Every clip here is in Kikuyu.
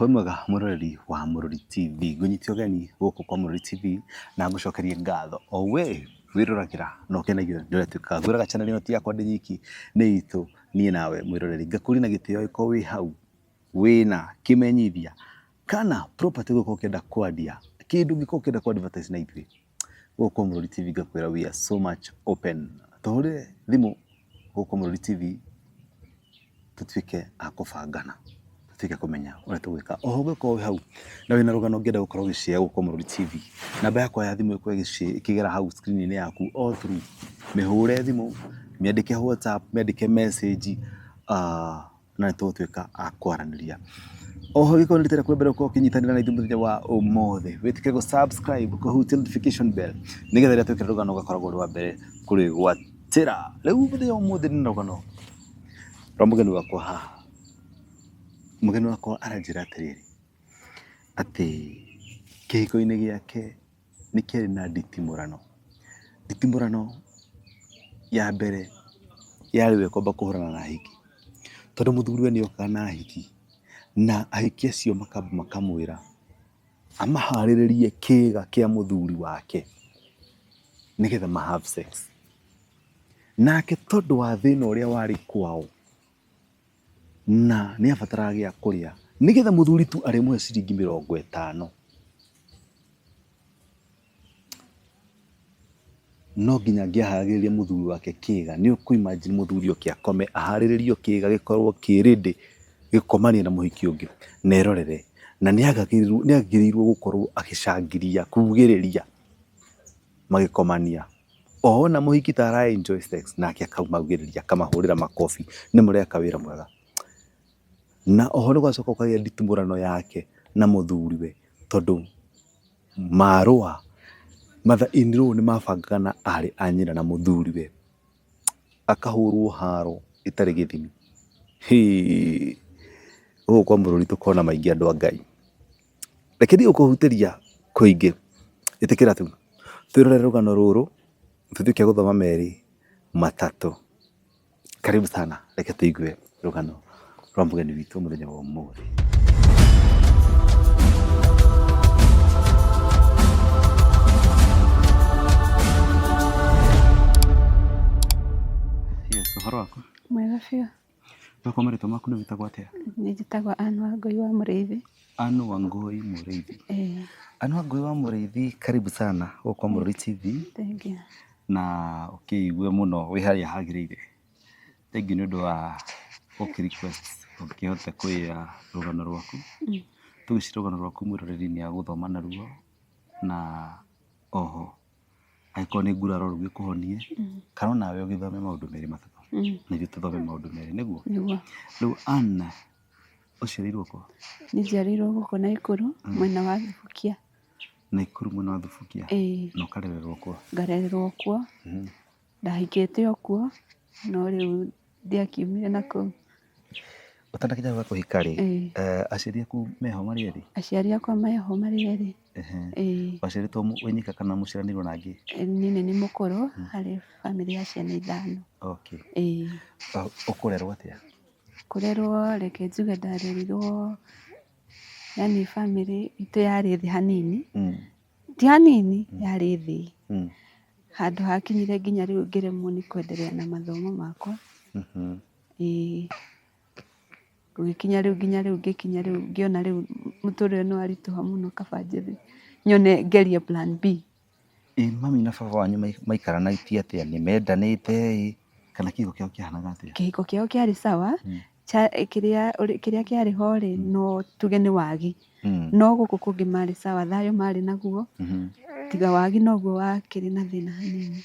Wĩ mwega mwĩroreri wa Mũrori TV, ngũnyite ũgeni gũkũ kwa Mũrori TV na ngũcokerie ngatho o we wĩroragĩra na ũkenagio nĩ ũrĩa twĩkaga. Ngwĩraga channel ĩno ti yakwa ndĩ nyiki, nĩ itũ niĩ nawe mwĩroreri. Ngakũria na gĩtĩo angĩkorwo wĩ hau wĩna kĩmenyithia kana property ũngĩkorwo ũkĩenda kwendia, kĩndũ ũngĩkorwo ũkĩenda kũ advertise na ithuĩ gũkũ kwa Mũrori TV ngakwĩra we are so much open. Tũhũrĩre thimũ gũkũ kwa Mũrori TV tũtuĩke a kũbangana, tũtuĩke kũmenya ũrĩa tũgwĩka. Oho ũngĩkorwo wĩ hau na wĩna rũgano ũngĩenda gũkorwo ũgĩ share gũkũ kwa Mũrori TV, namba yakwa ya thimũ ĩkorwo ĩkĩgera hau screen -inĩ yaku all through, mĩhũre thimũ, mĩandĩke WhatsApp, mĩandĩke message na nĩ tũgũtuĩka a kwaranĩria. Oho angĩkorwo nĩ rita rĩaku rĩa mbere gũkorwo ũkĩnyitanĩra na ithuĩ mũthenya wa ũmũthĩ, wĩtĩkĩre gũ subscribe, kũhutia notification bell, nĩgetha rĩrĩa twekĩra rũgano ũgakoragwo ũrĩ wa mbere kũrĩgwatĩra. Rĩu mũthenya wa ũmũthĩ ndĩna rũgano rwa mũgeni wakwa haha. Mũgeni wakwa aranjĩra atĩrĩrĩ, atĩ kĩhiko-inĩ gĩake nĩ kĩarĩ na nditimũrano. Nditimũrano ya mbere yarĩ we kwamba kũhũrana na ahiki, tondũ mũthuriwe nĩ okaga na ahiki, na ahiki acio makamba makamwĩra amaharĩrĩrie kĩga kĩa mũthuri wake nĩgetha ma have sex. Nake tondũ wa thĩna ũrĩa warĩ kwao, na nĩ abataraga gĩa kũrĩa, nĩgetha mũthuri tu arĩmũhe ciringi 50, no nginya angĩaharagĩrĩria mũthuri wake kĩga. Nĩ ũkũ imagine mũthuri oke akome, aharĩrĩrio kĩga gĩkorwo kĩ ready gũkomania na mũhiki ũngĩ na erorere. Na nĩ agĩrĩirwo gũkorwo agĩcangiria, kugĩrĩria magĩkomania. Ona mũhiki ta ara enjoy sex nake akamaugĩrĩria akamahũrĩra makobi nĩ mũreka wĩra mwega. Na oho nĩ gwacoka gũkagĩa nditimũrano yake na mũthuriwe tondũ marũa mother in law nĩ mabangaga na arĩ a nyina na mũthuriwe akahũrwo haro ĩtarĩ gĩthimi. Hĩĩ, gũkũ kwa Mũrori tũkona maingĩ andũ a Ngai. Reke ndige gũkũhutĩria kũingĩ, ĩtĩkĩra tu twĩrorere rũgano rũrũ tũtuĩke a gũthoma merĩ matatũ. Karibu sana, reke tũigue rũgano rwa mũgeni witũ mũthenya wa ũmũthĩ. Yes, ũhoro waku? Mwega biũ. Twakwa marĩtwa maku nĩ wĩtagwo atĩa? Niĩ njĩtagwo Ann Wangũi wa Mũrĩithi. Ann Wangũi Mũrĩithi. Ĩĩ. Ann Wangũi wa Mũrĩithi, karibu sana gũkũ kwa Mũrori TV. Thank you. Na ũkĩigue mũno wĩ harĩa hagĩrĩire. Thengiũ nĩ ũndũ wa gũkĩ request ũkĩhote kũĩa rũgano rwaku. Tũgĩciria rũgano rwaku mwĩroreri nĩ agũthoma naruo na oho angĩkorwo nĩ nguraro rũu gĩkũhonie, kana onawe ũgĩthome maũndũ merĩ matatũ, na ithuĩ tũthome maũndũ merĩ, nĩguo? Nĩguo. Rĩu Ann, ũciarĩirwo kũ? Niĩ njiarĩirwo gũkũ Naikuru mwena wa Thubukia. Naikuru mwena wa Thubukia? Ĩĩ. Na ũkarererwo kuo? Ngarererwo kuo. Ndahikĩte o kuo, no rĩu ndiakiumire na kũu. Ũtanakinya gwa kũhika rĩ, aciari aku meho marĩ erĩ? Aciari akwa meho marĩ erĩ. Ĩĩ. Waciarĩtwo wĩ nyika kana mũciaranĩirwo na angĩ? Niĩ nĩ niĩ mũkũrũ harĩ bamĩrĩ ya ciana ithano. Okay. Ĩĩ. Ũkũrerwo atĩa? Kũrerwo reke njuge ndarerirwo yaani bamĩrĩ itũ yarĩ thĩ hanini, ti hanini, yarĩ thĩ. Handũ hakinyire nginya rĩu ngĩremwo nĩ kwenderea na mathomo makwa. Ĩĩ. Gũgĩkinya rĩu nginya rĩu ngĩkinya rĩu ngĩona rĩu mũtũrĩre nĩ waritũha mũno kaba njethe nyone ngerie plan B. Ĩ mami na baba wanyu maikaranĩtie atĩa? Nĩ mendanĩte ĩ, kana kĩhiko kĩao kĩahanaga atĩa? Kĩhiko kĩao kĩarĩ sawa, kĩrĩa kĩrĩa kĩarĩ ho rĩ, no tuge nĩ wagi. No gũkũ kũngĩ marĩ sawa, thayũ marĩ naguo, tiga wagi noguo wakĩrĩ na thĩna hanini.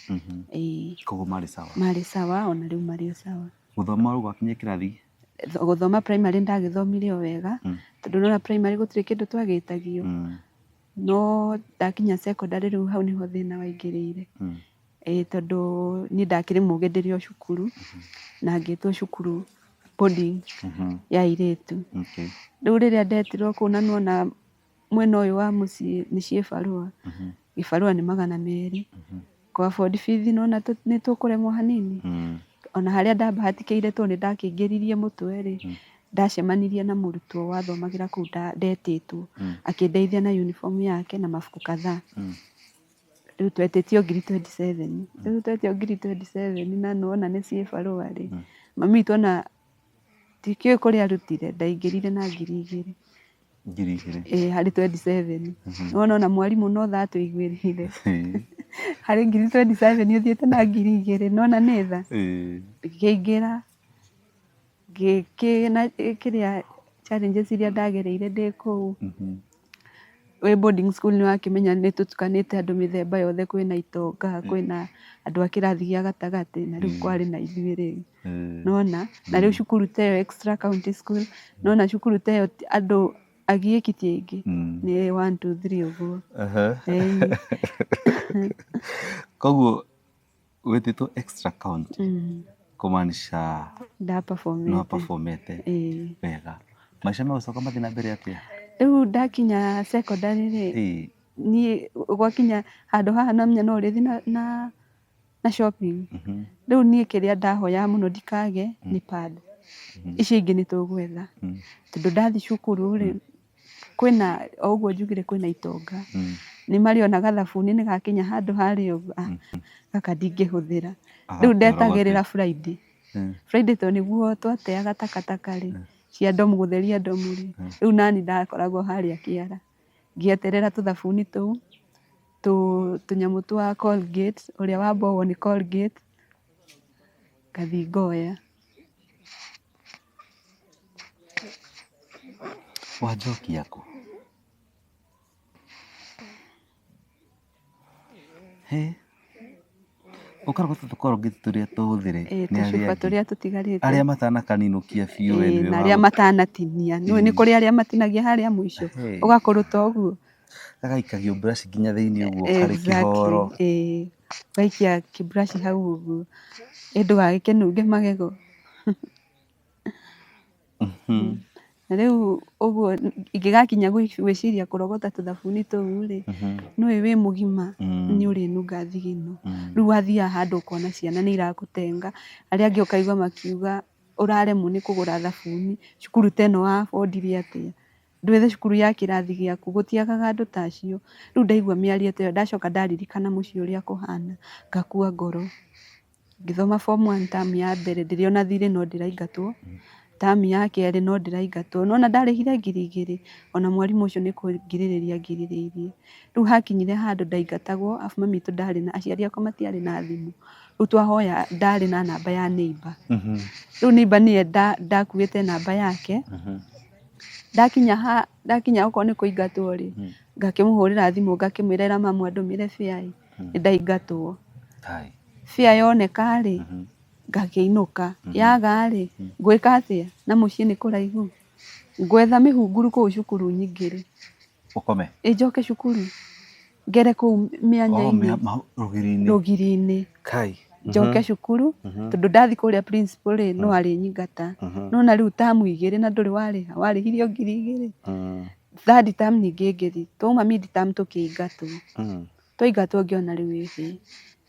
Ĩĩ. Koguo marĩ sawa? Marĩ sawa ona rĩu marĩ o sawa. Gũthoma rĩu gwakinyire kĩrathi? Gũthoma primary ndagĩthomire o wega, tondũ nĩwona primary gũtirĩ kĩndũ twagĩtagio. No ndakinya secondary rĩu hau nĩho thĩna waingĩrĩire. Ĩĩ tondũ niĩ ndakĩrĩ mũgĩ ndĩrĩ o cukuru, na ngĩtwo cukuru boarding ya airĩtu. Rĩu rĩrĩa ndetirwo kũu na nĩwona mwena ũyũ wa mũciĩ nĩ ciĩbarũa, gĩbarũa nĩ 200, kũ afford fees nĩwona nĩ tũkũremwo hanini. Ona harĩa ndambahatĩkĩire tondũ nĩ ndakĩingĩririe mũtwe rĩ, Ndacemanirie na mũrutwo wathomagĩra kũu ndetĩtwo, akĩndeithia na uniform yake na mabuku kadhaa. Rĩu twetĩtio ngiri 27. Rĩu twetio ngiri 27 na nĩwona nĩ ciĩ barũa rĩ, mami witũ ona ndikĩũĩ kũrĩa arutire, ndaingĩrire na 2000. 2000. Ĩĩ harĩ 27. Nĩwona ona mwarimũ no tha atũiguĩrĩire. Harĩ ngiri 27 ũthiĩte na 2000, nĩwona nĩ tha. Ngĩingĩra kĩrĩa challenges iria ndagereire ndĩ kũu. Wĩ boarding school nĩ wakĩmenya nĩ tũtukanĩte andũ mĩthemba yothe, kwĩna itonga, kwĩna andũ a kĩrathi gĩa gatagatĩ, na rĩu kwarĩ na ithuĩ rĩu. Nĩwona? Na rĩu cukuru ta ĩyo extra county school, nĩwona cukuru ta ĩyo andũ agiĩki ti aingĩ, nĩ one two three ũguo. Koguo wĩtĩtwo extra county kũmaanisha Nda nĩ wa-performete wega. Maica megũcoka mathiĩ na mbere atĩa? Rĩu ndakinya secondary rĩ, niĩ gwakinya handũ haha namenya no ũrĩthiĩ na shopping. Rĩu niĩ kĩrĩa ndahoyaga mũno ndikage nĩ pad. Icio ingĩ nĩ tũgwetha. Tondũ ndathiĩ cukuru rĩ, kwĩna o ũguo njugire kwĩna itonga. Nĩ marĩona gathabuni nĩ gakinya handũ harĩa ũguo, ah, gaka ndingĩhũthĩra. Rĩu ndetagĩrĩra Friday. Friday tondũ nĩguo twateaga takataka rĩ, cia ndomu gũtheria ndomu rĩ, rĩu nani ndakoragwo harĩa kĩara. Ngĩeterera tũthabuni tũu, tũnyamũ twa Colgate, ũrĩa wambogwo nĩ Colgate, ngathiĩ ngoya. Wanjokia kũ? Hĩ, ũkarogota tũkorogeti tũrĩa tũhũthĩre nĩ arĩa Tũcuba angĩ. Tũrĩa tũtigarĩte. Arĩa matanakanĩnũkia biũ we nĩwe Na arĩa matanatinia. Nĩũĩ nĩ kũrĩ arĩa matinagia harĩa mũico, ũgakũrũta ũguo. Gagaikagio brush nginya thĩinĩ ũguo karĩ kĩhoro. Ĩĩ, ũgaikia kĩ brush hau ũguo, ĩ ndũgagĩkĩnunge magego. Na rĩu ũguo ingĩgakinya gwĩciria kũrogota tũthabuni tũu rĩ, nĩũĩ wĩ mũgima nĩ ũrĩnunga thigino. Rĩu wathiaga handũ ũkona ciana nĩ irakũtenga, arĩa angĩ ũkaigua makiuga ũraremwo nĩ kũgũra thabuni, cukuru ta ĩno wa abondire atĩa? Ndwethe cukuru ya kĩrathi gĩaku, gũtiagaga andũ ta acio. Rĩu ndaigua mĩario ta ĩyo ndacoka ndaririkana mũciĩ ũrĩa kũhana, ngakua ngoro. Ngĩthoma form one term ya mbere ndĩrĩ ona thirĩ no ndĩraingatwo, term ya kerĩ no ndĩraingatwo. Nĩwona ndarĩhire 2000, ona mwarimũ ũcio nĩ kũngirĩrĩria angirĩrĩirie. Rĩu hakinyire handũ ndaingatagwo arabu mami witũ ndarĩ na, aciari akwa matiarĩ na thimũ. Rĩu twahoya ndarĩ na namba ya neighbour. Rĩu neighbour nĩye ndakuĩte namba yake. Ndakinya ha, ndakinya okorwo nĩ kũingatwo rĩ, ngakĩmũhũrĩra thimũ ngakĩmwĩra ĩra mamu andũmĩre fare ĩ, nĩ ndaingatwo. Fare yoneka rĩ, ngakĩinũka, yaga rĩ, ngwĩka atĩa na mũciĩ nĩ kũraihu? Ngwetha mĩhunguru kũu cukuru nyingĩre. Ũkome? Ĩ njoke cukuru, ngere kũu mĩanya-inĩ. Rũgiri-inĩ. Rũgiri-inĩ. Kai. Njoke cukuru, tondũ ndathiĩ kũrĩa principal rĩ, no arĩnyingata. Nĩwona rĩu term igĩrĩ na ndũrĩ warĩha, warĩhire o 2000. Third term ningĩ ngĩthiĩ, twauma mid term tũkĩingatwo. Twaingatwo ngĩona rĩu ĩhĩ,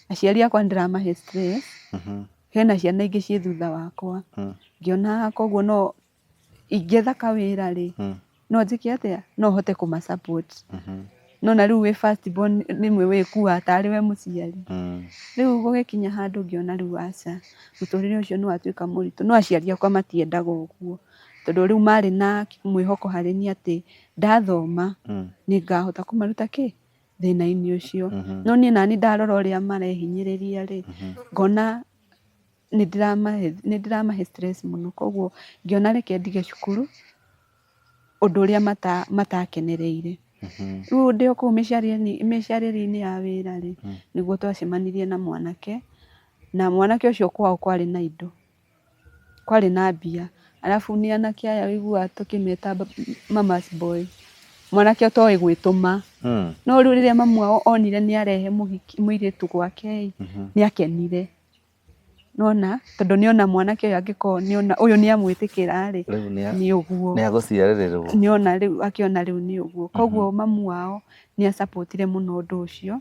aciari akwa nĩndĩramahe stress, hena ciana ingĩ ciĩ thutha wakwa. Ngĩona koguo no ingĩetha kawĩra rĩ, no njĩke atĩa, no hote kũma support. Nĩwona rĩu wĩ first born rĩmwe wĩkuaga tarĩ we mũciari. Rĩu gũgĩkinya handũ ngĩona rĩu aca, mũtũrĩre ũcio nĩwatuĩka mũritũ. No aciari akwa matiendaga ũguo, tondũ rĩu marĩ na mwĩhoko harĩ niĩ atĩ ndathoma nĩngahota kũmaruta kĩ? Thĩna-inĩ ũcio. No niĩ naniĩ ndarora ũrĩa marehinyĩrĩria rĩ, ngona nĩ ndĩramahe stress mũno, koguo ngĩona reke ndige cukuru, ũndũ ũrĩa matakenereire. Rĩu ndĩ o kũu mĩcarĩrio-inĩ ya wĩra rĩ, nĩguo twacemanirie na mwanake, na mwanake ũcio kwao kwarĩ na indo, kwarĩ na mbia. Arabu nĩ anake aya ũiguaga tũkĩmeta mama's boy, mwanake ũtoĩ gwĩtũma. No rĩu rĩrĩa mamu wao onire nĩ arehe mũirĩtu gwake ĩ, nĩ akenire. Nĩwona, tondũ nĩona mwanake ũyũ angĩkorwo nĩona ũyũ nĩamwĩtĩkĩra rĩ, nĩ ũguo. Nĩagũciarĩrĩrwo. Nĩona rĩu akĩona rĩu nĩ ũguo. Koguo mamu wao nĩ a support ire mũno ũndũ ũcio,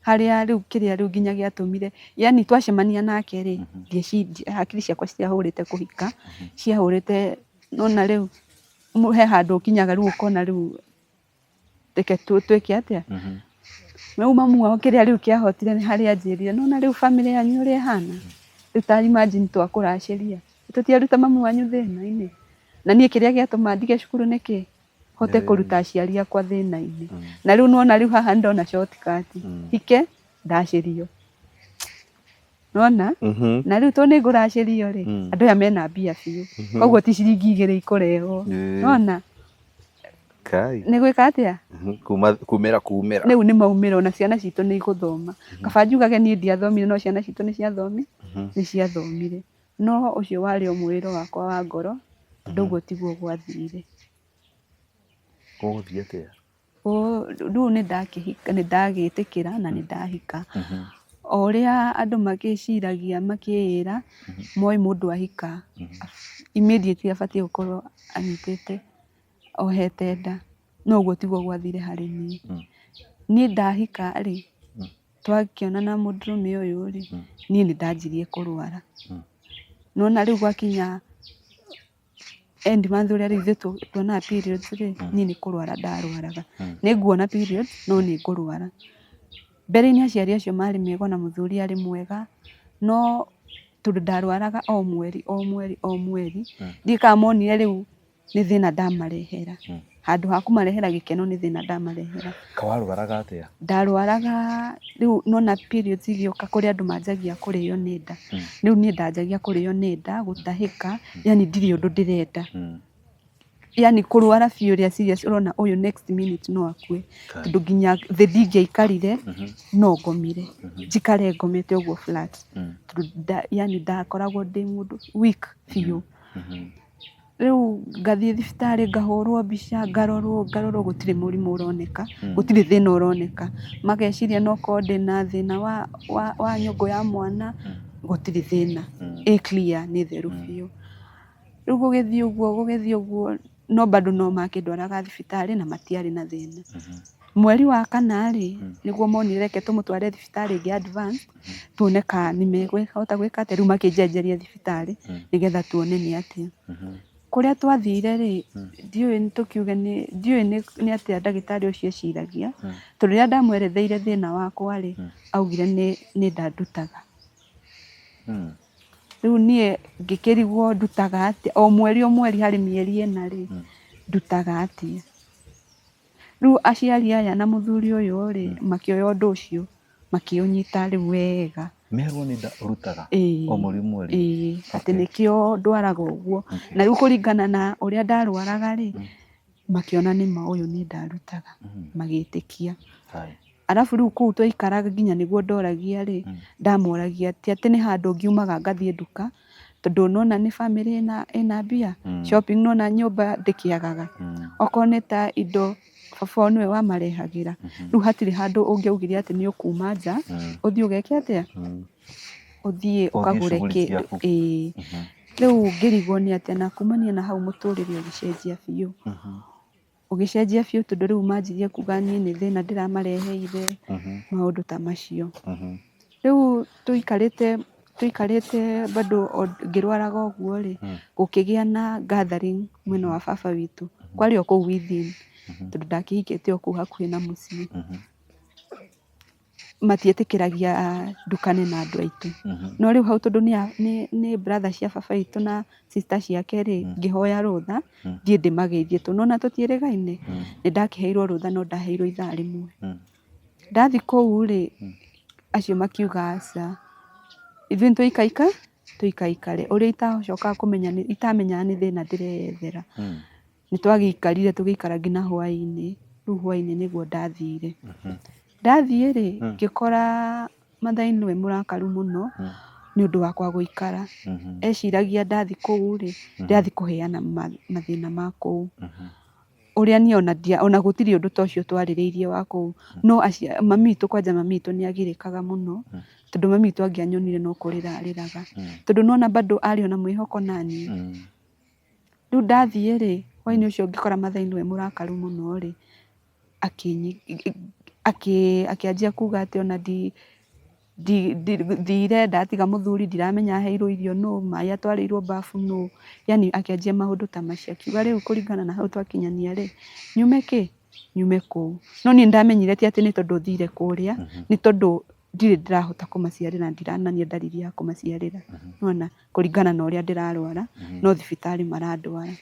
harĩa rĩu kĩrĩa rĩu nginya gĩatũmire, yaani twacemania nake rĩ, hakiri ciakwa citiahũrĩte kũhika, ciahũrĩte Nona rĩu he handũ ũkinyaga rĩu ũkona rĩu reke twĩke atĩa. Rĩu mamu wao kĩrĩa rĩu kĩahotire nĩ harĩa anjĩrire, nona rĩu bamĩrĩ yanyu ũrĩa ĩhana, rĩu ta imagine twakũracĩria, tũtiaruta mamu wanyu thĩna-inĩ. Na niĩ kĩrĩa gĩatũma ndige cukuru nĩkĩ? Hote kũruta aciari akwa thĩna-inĩ. Na rĩu nĩwona rĩu haha nĩndona shortcut, hike ndacĩrio. Nĩwona? Na rĩu tondũ nĩngũracĩrio rĩ, andũ aya mena mbia biũ, koguo ti ciringi igĩrĩ ikũrehwo. Nĩwona? Nĩ gwĩka atĩa? Kumĩra kumĩra. Rĩu nĩ maumĩra ona ciana citũ nĩ igũthoma. Kaba njugage niĩ ndiathomire no ciana citũ nĩ nĩ ciathomire. No ũcio warĩ o mwĩĩro wakwa wa ngoro, tondũ ũguo tiguo gwathire. Gũgũthiĩ atĩa? Rĩu nĩ ndagĩtĩkĩra na nĩ ndahika. O ũrĩa andũ magĩciragia makĩĩra, moĩ mũndũ ahika immediately abatiĩ gũkorwo anyitĩte ohete nda. No ũguo tiguo gwathire harĩ niĩ. Niĩ ndahika rĩ, twakĩonana mũndũrũme ũyũ rĩ, niĩ nĩ ndanjirie kũrwara. Nĩwona rĩu gwakinya end month ũrĩa rĩu ithuĩ tuonaga periods rĩ, niĩ nĩ kũrwara ndarwaraga. Nĩ nguona periods no nĩ ngũrwara. Mbere-inĩ aciari acio marĩ mega ona mũthuri arĩ mwega, no tondũ ndarwaraga o mweri o mweri o mweri, ndiũĩ kana monire rĩu nĩ thĩna ndamarehera. Handũ ha kũmarehera gĩkeno nĩ thĩna ndamarehera. Ka warwaraga atĩa? Ndarwaraga rĩu nĩwona periods igĩũka kũrĩ andũ manjagia kũrĩo nĩ nda. Rĩu niĩ ndanjagia kũrĩo nĩ nda, gũtahĩka, yani ndirĩ ũndũ ndĩrenda. Yani kũrwara biũ ũrĩa serious ũrona ũyũ next minute no akue. Tondũ nginya thĩ ndingĩaikarire no ngomire. Njikare ngomete ũguo flat. Tondũ yani ndakoragwo ndĩ mũndũ weak biũ. Rĩu ngathiĩ thibitarĩ ngahũrwo mbica, ngarorwo ngarorwo gũtirĩ mũrimũ ũroneka, gũtirĩ thĩna ũroneka. Mageciria no korwo ndĩna thĩna wa nyũngũ ya mwana, gũtirĩ thĩna, ĩ clear nĩ theru biũ. Rĩu gũgĩthiĩ ũguo gũgĩthiĩ ũguo, no bado no makĩndwaraga thibitarĩ na matiarĩ na thĩna. Mweri wa kana rĩ, nĩguo monire reke tũmũtware thibitarĩ ĩngĩ advance, tuone kana nĩ mekũhota gwĩka atĩa, rĩu makĩnjenjeria thibitarĩ nĩgetha tuone nĩ atĩa. Kũrĩa twathire rĩ, ndiũĩ tũkiuge nĩ ndiũĩ nĩ atĩa ndagĩtarĩ ũcio eciragia, tondũ rĩrĩa ndamweretheire thĩna wakwa rĩ, augire nĩ nda ndutaga. Rĩu niĩ ngĩkĩrigwo ndutaga atĩa, o mweri o mweri harĩ mĩeri ĩna rĩ, ndutaga atĩa. Rĩu aciari aya na mũthuri ũyũ rĩ, makĩoya ũndũ ũcio makĩũnyita rĩu wega. Merwo nĩ nda ũrutaga o mweri mweri. Ĩĩ, atĩ nĩkĩo ndwaraga ũguo. Na rĩu kũringana na ũrĩa ndarwaraga rĩ, makĩona nĩma ũyũ nĩ ndarutaga, magĩtĩkia. Arabu rĩu kũu twaikaraga nginya nĩguo ndoragia rĩ, ndamoragia ti atĩ nĩ handũ ngiumaga ngathiĩ nduka, tondũ nona nĩ bamĩrĩ ĩna mbia, shopping nona nyũmba ndĩkĩagaga. Okorwo nĩ ta indo baba wao nĩwe wamarehagĩra. Rĩu hatirĩ handũ ũngĩaugire atĩ nĩ ũkuma nja, ũthiĩ ũgeke atĩa? Ũthiĩ ũkagũre kĩndũ. Ĩĩ. Rĩu ngĩrigwo nĩ atĩa na kumania na hau mũtũrĩre ũgĩcenjia biũ. Ũgĩcenjia biũ tondũ rĩu manjirie kuga niĩ nĩ thĩna ndĩramareheire, maũndũ ta macio. Rĩu tũikarĩte tũikarĩte bado ngĩrwaraga ũguo rĩ, gũkĩgĩa na gathering mwena wa baba witũ. Kwarĩ o kũu within, tondũ ndakĩhikĩte o kũu hakuhĩ na mũciĩ. Matiĩtĩkĩragia ndukane na andũ aitũ. No rĩu hau tondũ nĩ brother cia baba witũ na sister ciake rĩ, ngĩhoya rũtha thiĩ ndĩmageithie tondũ nĩwona tũtiĩrĩgaine. Nĩ ndakĩheirwo rũtha no ndaheirwo ithaa rĩmwe. Ndathiĩ kũu rĩ, acio makiuga aca, ithuĩ nĩ tũikaika tũikaikare. Ũrĩa itacokaga kũmenya itamenyaga nĩ thĩna ndĩreyethera. Nĩ twagĩikarire tũgĩikara nginya hwaĩ-inĩ, rĩu hwaĩ-inĩ nĩguo ndathire. Ndathiĩ rĩ, ngĩkora Maathai nĩwe mũrakaru mũno nĩ ũndũ wakwa gũikara. Eciragia ndathiĩ kũu rĩ, ndĩrathiĩ kũheana mathĩna ma kũu. Ũrĩa niĩ ona ona gũtirĩ ũndũ ta ũcio twarĩrĩirie wa kũu. No mami witũ kwanja mami witũ nĩ agirĩkaga mũno, tondũ mami witũ angĩanyonire no kũrĩra arĩraga. Tondũ nĩwona bado arĩ ona mwĩhoko naniĩ. Rĩu ndathiĩ rĩ, hwainĩ ũcio ngĩkora Maathai nĩwe mũrakaru mũno rĩ, akĩanjia kuga atĩ ona Thire ndatiga mũthuri, ndiramenya aheirwo irio nũ, maĩ atwarĩirwo bafu nũ, yani akĩanjia maũndũ ta macio, akiuga rĩu kũringana na hau twakinyania rĩ, nyume kĩ, nyume kũu. No niĩ nĩndamenyire ti atĩ nĩ tondũ thire kũrĩa, nĩ tondũ ndirĩ ndĩrahota kũmaciarĩra, ndiranania ndariri ya kũmaciarĩra, nĩwona, kũringana na ũrĩa ndĩrarwara, no thibitarĩ marandwara.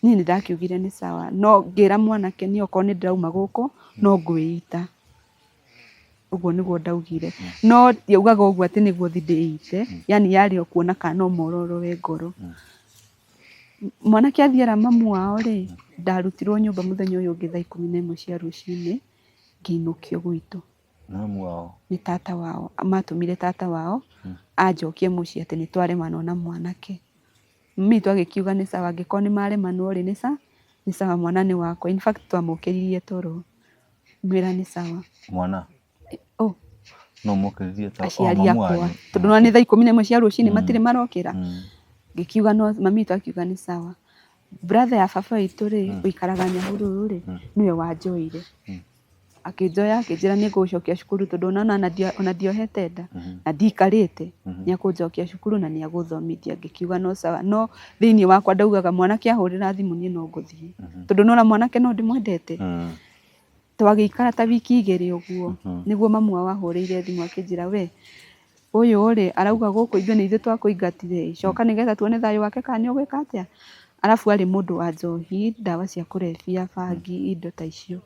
Niĩ nĩndakiugire nĩ sawa, no ngĩra mwanake niĩ okorwo nĩ ndĩrauma gũkũ, no ngwĩita. Ũguo nĩguo ndaugire. No ndiaugaga ũguo atĩ nĩguo thiĩ ndĩite, yani yarĩ o kuona kana no mororoe ngoro. Mwanake athiĩ era mamu wao rĩ, ndarutirwo nyũmba mũthenya ũyũ ũngĩ thaa 11 cia rũcinĩ, ngĩinũkio gwitũ. Nĩ mamu wao? Nĩ tata wao. Matũmire tata wao anjokie mũciĩ atĩ nĩ twaremanwo na mwanake. Mami witũ agĩkiuga nĩ sawa angĩkorwo nĩ maremanwo rĩ, nĩ sawa mwana nĩ wakwa. In fact twamũkĩririe toro. Ngwĩra nĩ sawa. Mwana? Oh. No mũkĩririe toro? Aciari akwa. Tondũ nĩ thaa 11 cia rũcinĩ matirĩ marokĩra. Ngĩkiuga no, mami witũ akiuga nĩ sawa. Brother ya baba witũ rĩ, ũikaraga Nyahururu rĩ, nĩwe wanjoire. Akĩnjoya akĩnjĩra nĩ ngũgũcokia cukuru tondũ ona ndiohete nda na ndiikarĩte, nĩ ekũnjokia cukuru na nĩ egũthomithia. Ngĩkiuga no sawa. No thĩiniĩ wakwa ndaugaga mwanake ahũrĩra thimũ niĩ no ngũthiĩ. Tondũ nĩ wona mwanake no ndĩmwendete. Twagĩikara ta wiki igĩrĩ ũguo, nĩguo mamu wao ahũrĩire thimũ akĩnjĩra we, ũyũ rĩ, arauga gũkũ ithuĩ nĩ ithuĩ twakũingatire ĩ, coka nĩgetha tuone thayũ wake kana nĩ ũgwĩka atĩa. Arabu arĩ mũndũ wa njohi, ndawa cia kũrebia, bangi, indo ta icio.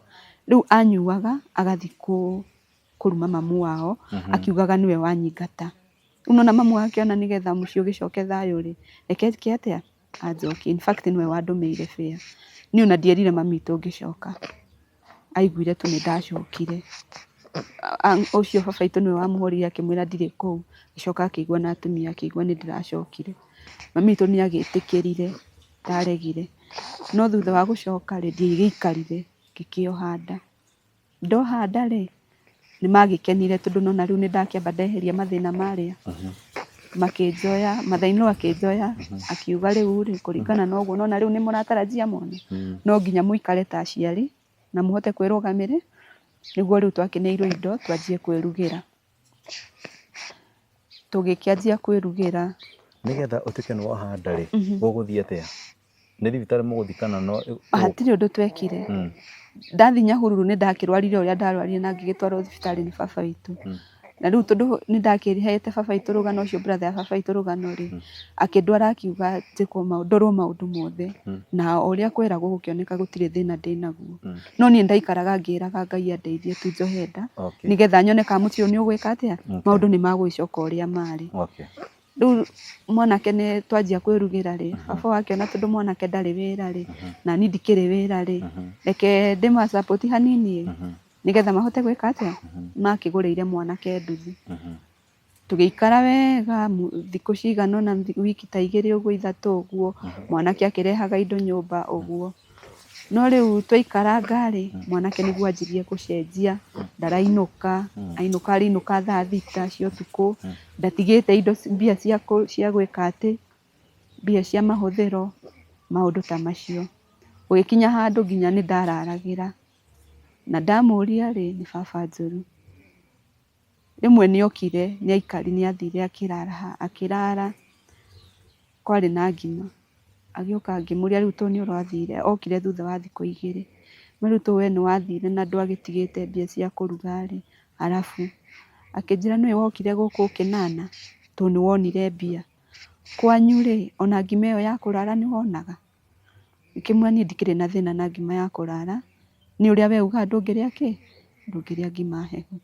Rĩu anyuaga agathiĩ kũruma mamu wao, akiugaga nĩwe wanyingata. Rĩu nĩ wona mamu wao akĩona nĩgetha mũciĩ ũgĩcoke thayũ rĩ, reke njikie atĩa, anjokie. In fact nĩwe wandũmĩire fare. Niĩ ona ndierire mami witũ ngĩcoka. Aiguire tu nĩ ndacokire. Ũcio baba witũ nĩwe wamũhũrĩire akĩmwĩra ndirĩ kũu. Agĩcoka akĩigua na atumia akĩigua nĩ ndĩracokire. Mami witũ nĩ agĩtĩkĩrire, ndaregire. No thutha wa gũcoka rĩ, ndiagĩikarire ngĩkĩoha nda. Ndoha nda rĩ, nĩ magĩkenire tondũ nĩ wona rĩu nĩ ndakĩamba ndeheria mathĩna marĩa. Makĩnjoya, mother in law akĩnjoya, akiuga rĩu rĩ, kũringana na ũguo nĩ wona rĩu nĩ mũratarajia mwana, no nginya mũikare ta aciari na mũhote kwĩrũgamĩrĩra, nĩguo rĩu twakĩneirwo indo twanjie kwĩrugĩra. Tũgĩkĩanjia kwĩrugĩra. Nĩgetha ũtuĩke nĩ woha nda rĩ, gũgũthiĩ atĩa? Nĩ thibitarĩ mũgũthiĩ kana no? Hatirĩ ũndũ twekire. Ndathiĩ Nyahururu nĩ ndakĩrwarire ũrĩa ndarwarire na ngĩgĩtwarwo thibitarĩ nĩ baba witũ. Na rĩu tondũ nĩ ndakĩhete baba witũ rũgano ũcio brother ya baba witũ rũgano rĩ, akĩndwara akiuga njĩkwo maũndũ, ndorwo maũndũ mothe. Na o ũrĩa kweragwo gũkĩoneka gũtirĩ thĩna ndĩnaguo. No niĩ ndaikaraga ngĩraga Ngai andeithie tu njohe nda, nĩgetha nyone kana mũciĩ ũyũ nĩ ũgwĩka atĩa, maũndũ nĩ magũgĩcoka ũrĩa marĩ. Rĩu mwanake nĩ twanjia kwĩrugĩra rĩ, baba wao akĩona tondũ mwanake ndarĩ wĩra rĩ, na niĩ ndikĩrĩ wĩra rĩ, reke ndĩma support hanini ĩ, nĩgetha mahote gwĩka atĩa, makĩgũrĩire mwanake nduthi. Tũgĩikara wega thikũ cigana ũna, wiki ta igĩrĩ ũguo ithatũ ũguo, mwanake akĩrehaga indo nyũmba ũguo. No rĩu twaikaranga rĩ, mwanake nĩguo anjirie gũcenjia, ndarainũka, ainũka arĩinũka thaa thita cia ũtukũ, ndatigĩte indo mbia cia gwĩka atĩ, mbia cia mahũthĩro, maũndũ ta macio. Gũgĩkinya handũ nginya nĩ ndararagĩra, na ndamũria rĩ, nĩ baba njũru. Rĩmwe nĩ okire, nĩ aikarire, nĩ athire akĩrara, akĩrara, kwarĩ na ngima. Agĩũka ngĩmũria rĩu tondũ nĩ ũrathire, okire thutha wa thikũ igĩrĩ. No rĩu tondũ we nĩ wathire na ndwagĩtigĩte mbia cia kũruga rĩ, arabu? Akĩnjĩra nĩũĩ wokire gũkũ ũkĩnana tondũ nĩ wonire mbia. Kwanyu rĩ, ona ngima ĩyo ya kũrara nĩ wonaga? Ngĩkĩmwĩra niĩ ndikĩrĩ na thĩna na ngima ya kũrara, nĩ ũrĩa we ugaga ndũngĩrĩa kĩ? Ndũngĩrĩa ngima hehu.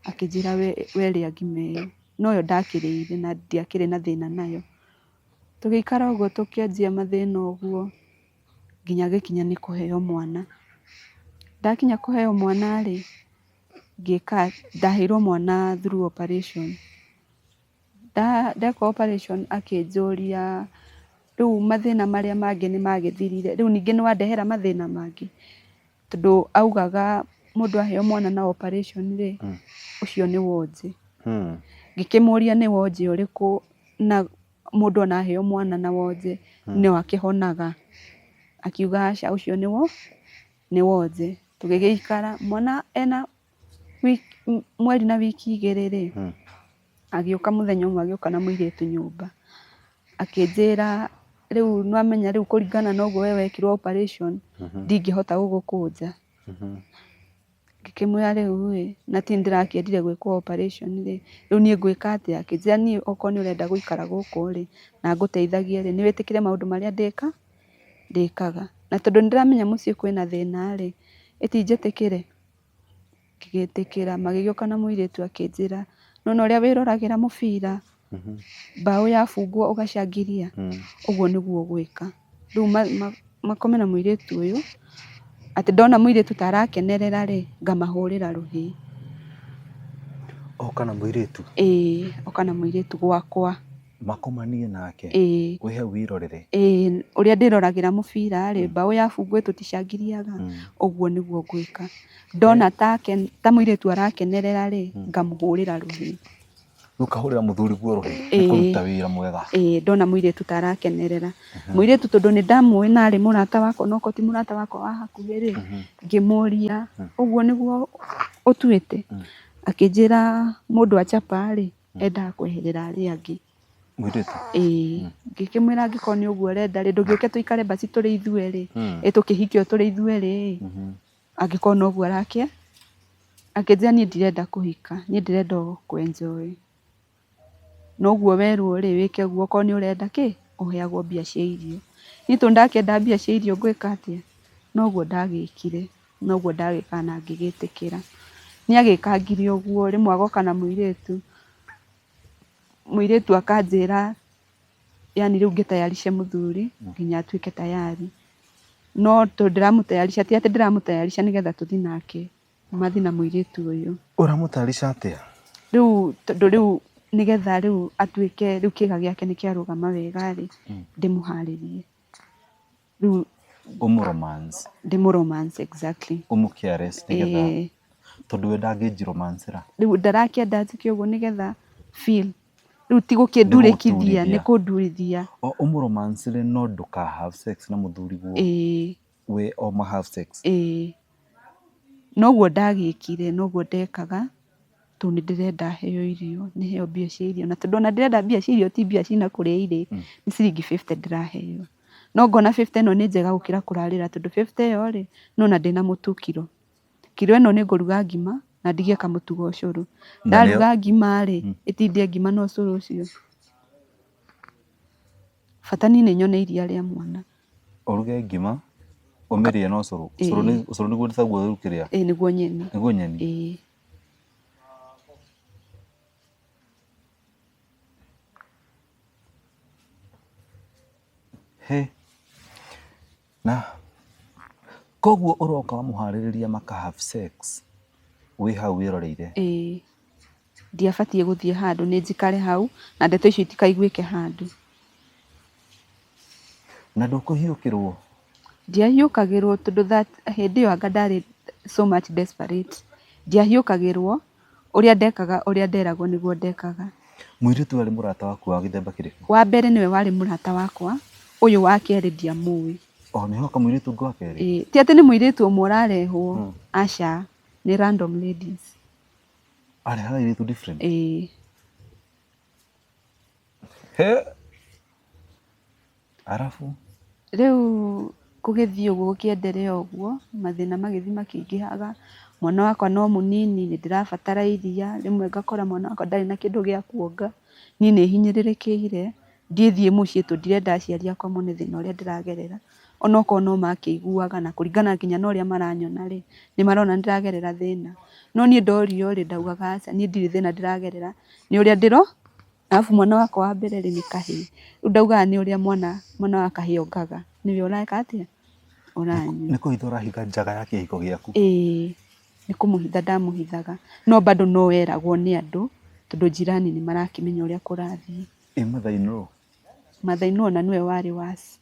Akĩnjĩra we rĩa ngima ĩyo. Noyo ndakĩrĩire na ndiakĩrĩ na thĩna nayo. Tũgĩikara ũguo tũkĩanjia mathĩna ũguo, nginya gĩkinya nĩ kũheo mwana. Ndakinya kũheo mwana rĩ, ngĩka ndaheirwo mwana through operation. Ndekwo operation akĩnjũria rĩu mathĩna marĩa mangĩ nĩ magĩthirire, rĩu ningĩ nĩ wandehera mathĩna mangĩ? Tondũ augaga mũndũ aheo mwana na operation rĩ, ũcio nĩ wonje. Ngĩkĩmũria nĩ wonje ũrĩkũ na mũndũ ona aheo mwana na wonje no akĩhonaga? Akiuga aca ũcio nĩ wonje. Tũgĩgĩikara mwana ena mweri na wiki igĩrĩ rĩ, Agĩũka mũthenya ũmwe agĩũka na mũirĩtu nyũmba. Akĩnjĩra rĩu nĩwamenya rĩu kũringana na ũguo we wekirwo operation ndingĩhota gũgũkũnja. Ngĩkĩmwĩra rĩu ĩ, na ti ndĩrakĩendire gwĩkwo operation rĩ, rĩu niĩ ngwĩka atĩa? Akĩnjĩra niĩ okorwo nĩ ũrenda gũikara gũkũ rĩ, na ngũteithagie rĩ, nĩ wĩtĩkĩre maũndũ marĩa ndĩka ndĩkaga. Na tondũ nĩ ndĩramenya mũciĩ kwĩna thĩna rĩ, ĩti njĩtĩkĩre? Ngĩgĩtĩkĩra. Magĩgĩũka na mũirĩtu akĩnjĩra, nĩwona ũrĩa wĩroragĩra mũbira, mbaũ yabungwo ũgacangiria, ũguo nĩguo ũgwĩka. Rĩu makome na mũirĩtu ũyũ, atĩ ndona mũirĩtu ta arakenerera rĩ, ngamahũrĩra rũhĩ. Oka na mũirĩtu? Ĩĩ, oka na mũirĩtu gwakwa. Makomanie nake? Ĩĩ. Wĩ hau wĩrorere? Ĩĩ, ũrĩa ndĩroragĩra mũbira rĩ, mbaũ yabungwo tũticangiriaga, ũguo nĩguo ngwĩka. Ndona ta mũirĩtu arakenerera rĩ, ngamũhũrĩra rũhĩ. Ũkahũrĩra mũthuri guo rũhĩ nĩ kũruta wĩra mwega? Ĩĩ, ndona mũirĩtu ta arakenerera. Mũirĩtu tondũ nĩ ndamũĩ na arĩ mũrata wakwa onokorwo ti mũrata wakwa wa hakuhĩ rĩ, ngĩmũria ũguo nĩguo ũtuĩte? Akĩnjĩra mũndũ achapa rĩ, endaga kweherera arĩa angĩ. Mũirĩtu? Ĩĩ. Ngĩkĩmwĩra angĩkorwo nĩ ũguo ũrenda rĩ, ndũngĩũke tũikare basi tũrĩ ithuerĩ, ĩ tũkĩhikio tũrĩ ithuerĩ ĩ, angĩkorwo noguo arakĩa. Akĩnjĩra niĩ ndirenda kũhika, niĩ ndĩrenda o kũ enjoy. Na ũguo werwo rĩ, wĩke ũguo okorwo nĩ ũrenda kĩ, ũheagwo mbia cia irio. Niĩ tondũ ndakĩenda mbia cia irio ngwĩka atĩa? Noguo ndagĩkire, noguo ndagĩkaga na ngĩgĩtĩkĩra. Nĩ agĩkangire ũguo, rĩmwe agoka na mũirĩtu, mũirĩtu akanjĩra yani rĩu ngĩtayarishe mũthuri nginya atuĩke tayari. No tondũ ndĩramũtayarisha ti atĩ ndĩramũtayarisha nĩgetha tũthiĩ nake, mathiĩ na mũirĩtu ũyũ. Ũramũtayarisha atĩa? Rĩu tondũ rĩu nĩgetha rĩu atuĩke rĩu kĩga gĩake nĩ kĩarũgama wega rĩ, ndĩmũharĩrie. Rĩu Ũmũ romance. Ndĩmũ romance exactly. Ũmũ caress nĩgetha tondũ we ndangĩnji romance ra. Rĩu ndarakĩenda njĩke ũguo nĩgetha feel. Rĩu ti gũkĩndurĩkithia, nĩ kũndurithia. O ũmũ romance rĩ, no ndũka have sex na mũthuri guo. Ĩĩ. We o ma have sex. Ĩĩ. Noguo ndagĩkire, noguo ndekaga, tondũ nĩ ndĩrenda heo irio, nĩ heo mbia cia irio. Na tondũ ona ndĩrenda mbia cia irio ti mbia cina kũrĩa irĩ, nĩ ciringi fifty ndĩraheo. No ngona fifty ĩno nĩ njega gũkĩra kũrarĩra tondũ fifty ĩyo rĩ, nĩwona ndĩna mũtu kiro. Kiro ĩno nĩ ngũruga ngima na ndigie kamũtu ga ũcũrũ. Ndaruga ngima rĩ, ĩtindie ngima na ũcũrũ ũcio. Bata niĩ nĩ nyone iria rĩa mwana. Ũruge ngima, ũmĩrĩe na ũcũrũ. Ũcũrũ nĩ ũcũrũ nĩguo taguo rĩu kĩrĩa? Ĩĩ nĩguo nyeni. Nĩguo nyeni? Ĩĩ. Hĩ! Na koguo ũroka wamũharĩrĩria maka have sex wĩ hau wĩroreire? Ĩĩ. Ndiabatiĩ gũthiĩ handũ, nĩ njikare hau na ndeto icio itikaiguĩke handũ. Na ndũkũhiũkĩrwo? Ndiahiũkagĩrwo tondũ that hĩndĩ ĩyo anga ndarĩ so much desperate. Ndiahiũkagĩrwo, ũrĩa ndekaga ũrĩa nderagwo nĩguo ndekaga. Mũirĩtu ũyũ arĩ mũrata waku wa gĩthemba kĩrĩkũ? Wa mbere nĩwe warĩ mũrata wakwa, ũyũ wa kerĩ ndiamũĩ. O nĩ hoka mũirĩtu ũngĩ wa kerĩ? Ĩĩ, ti atĩ nĩ mũirĩtu ũmwe ũrarehwo, aca, nĩ random ladies. Arehaga airĩtu different? Ĩĩ. He! Arabu? Rĩu gũgĩthiĩ ũguo gũkĩenderea ũguo, mathĩna magĩthiĩ makĩingĩhaga, mwana wakwa no mũnini, nĩ ndĩrabatara iria, rĩmwe ngakora mwana wakwa ndarĩ na kĩndũ gĩa kuonga, niĩ nĩ hinyĩrĩrĩkĩire, ndiĩthiĩ mũciĩ tondũ ndirenda aciari akwa mone thĩna ũrĩa ndĩragerera, onokorwo no makĩiguaga na kũringana nginya na ũrĩa maranyona rĩ, nĩ marona nĩ ndĩragerera thĩna. No niĩ ndorio rĩ, ndaugaga aca, niĩ ndirĩ thĩna ndĩragerera, nĩ ũrĩa ndĩro Arabu mwana wakwa wa mbere rĩ, nĩ kahĩĩ. Rĩu ndaugaga nĩ ũrĩa mwana mwana wa kahĩĩ ongaga, nĩwe ũreka atĩa? Ũranyua. Nĩ kũhitha ũrahitha njaga ya kĩhiko gĩaku? Ĩĩ, nĩ kũmũhitha ndamũhithaga. No bado no eragwo nĩ andũ, tondũ jirani nĩ marakĩmenya ũrĩa kũrathiĩ. Ĩ mother in law? Mother in law ona nĩwe warĩ worse.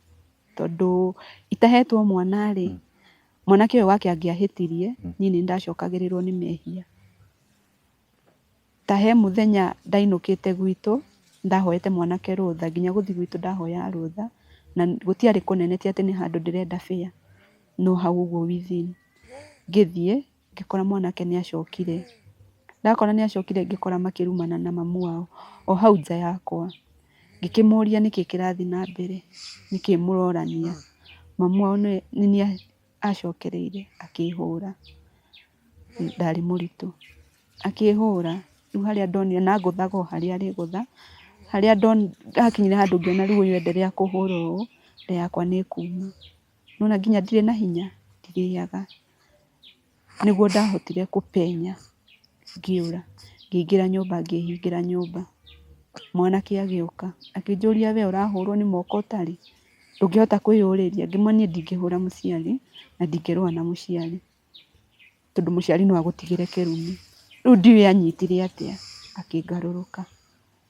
Tondũ itahetwo mwana rĩ, mwanake ũyũ wake angĩahĩtirie, niĩ nĩ ndacokagĩrĩrwo nĩ mehia. Ta he mũthenya ndainũkĩte gwitũ, ndahoete mwanake rũtha, nginya gũthiĩ gwitũ ndahoyaga rũtha, na gũtiarĩ kũnene ti atĩ nĩ handũ ndĩrenda fare, no hau ũguo within. Ngĩthiĩ, ngĩkora mwanake nĩ acokire, Ndakora nĩ acokire ngĩkora makĩrumana na mamu wao o hau nja yakwa. Ngĩkĩmoria nĩkĩ kĩrathiĩ na mbere, nĩkĩ mũrorania. Mamu wao nĩ niĩ acokereire akĩhũra, ndarĩ mũritũ. Akĩhũra, rĩu harĩa ndonire na angũthaga o harĩa arĩgũtha, harĩa hakinyire handũ ngĩona rĩu ũyũ enderea kũhũra ũũ, nda yakwa nĩ ĩkuma. Nĩwona nginya ndirĩ na hinya, ndirĩaga. Nĩguo ndahotire kũpenya ngĩũra, ngĩingĩra nyũmba ngĩhingĩra nyũmba. Mwanake agĩũka akĩnjũria we ũrahũrwo nĩ moko ũtarĩ, ndũngĩhota kwĩyũrĩria? Ngĩmwĩra niĩ ndingĩhũra mũciari na ndingĩrũa na mũciari, tondũ mũciari no agũtigĩre kĩrumi. Rĩu ndiũĩ anyitire atĩa, akĩngarũrũka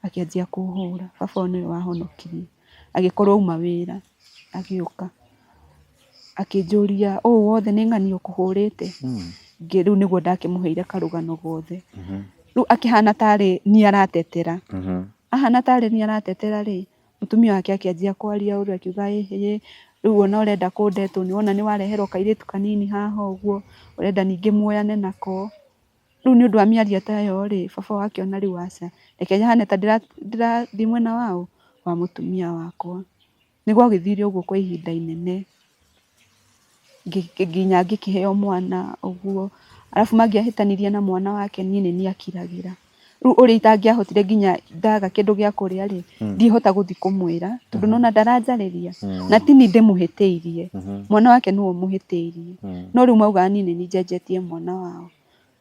akĩanjia kũhũra. Baba ũyũ nĩwe wahonokirie, agĩkorwo auma wĩra agĩũka akĩnjũria ũũ wothe nĩ ng'ania ũkũhũrĩte? Rĩu nĩguo ndakĩmũheire karũgano gothe. Rĩu akĩhana tarĩ niĩ aratetera. Ahana tarĩ niĩ aratetera rĩ, mũtumia wake akĩanjia kwaria ũru akiuga ĩhĩ, rĩu ona ũrenda kũndetwo nĩ wona nĩ wareherwo kairĩtu kanini haha ũguo, ũrenda ningĩ muoyane nako. Rĩu nĩ ũndũ wa mĩario ta ĩyo rĩ, baba wao akĩona rĩu aca, reke hane ta ndĩrathiĩ mwena waũ? Wa mũtumia wakwa. Nĩ gwagĩthire ũguo kwa ihinda inene, nginya ngĩkĩheo mwana ũguo. Arabu mangĩahĩtanirie na mwana wake niĩ nĩ niĩ akiragĩra. Rĩu ũrĩa itangĩahotire nginya ndaga kĩndũ gĩa kũrĩa rĩ, ndihota gũthiĩ kũmwĩra tondũ nĩwona ndaranjarĩria. Na ti niĩ ndĩmũhĩtĩirie, mwana wake nĩwe ũmũhĩtĩirie. No rĩu maugaga niĩ nĩ niĩ njenjetie mwana wao.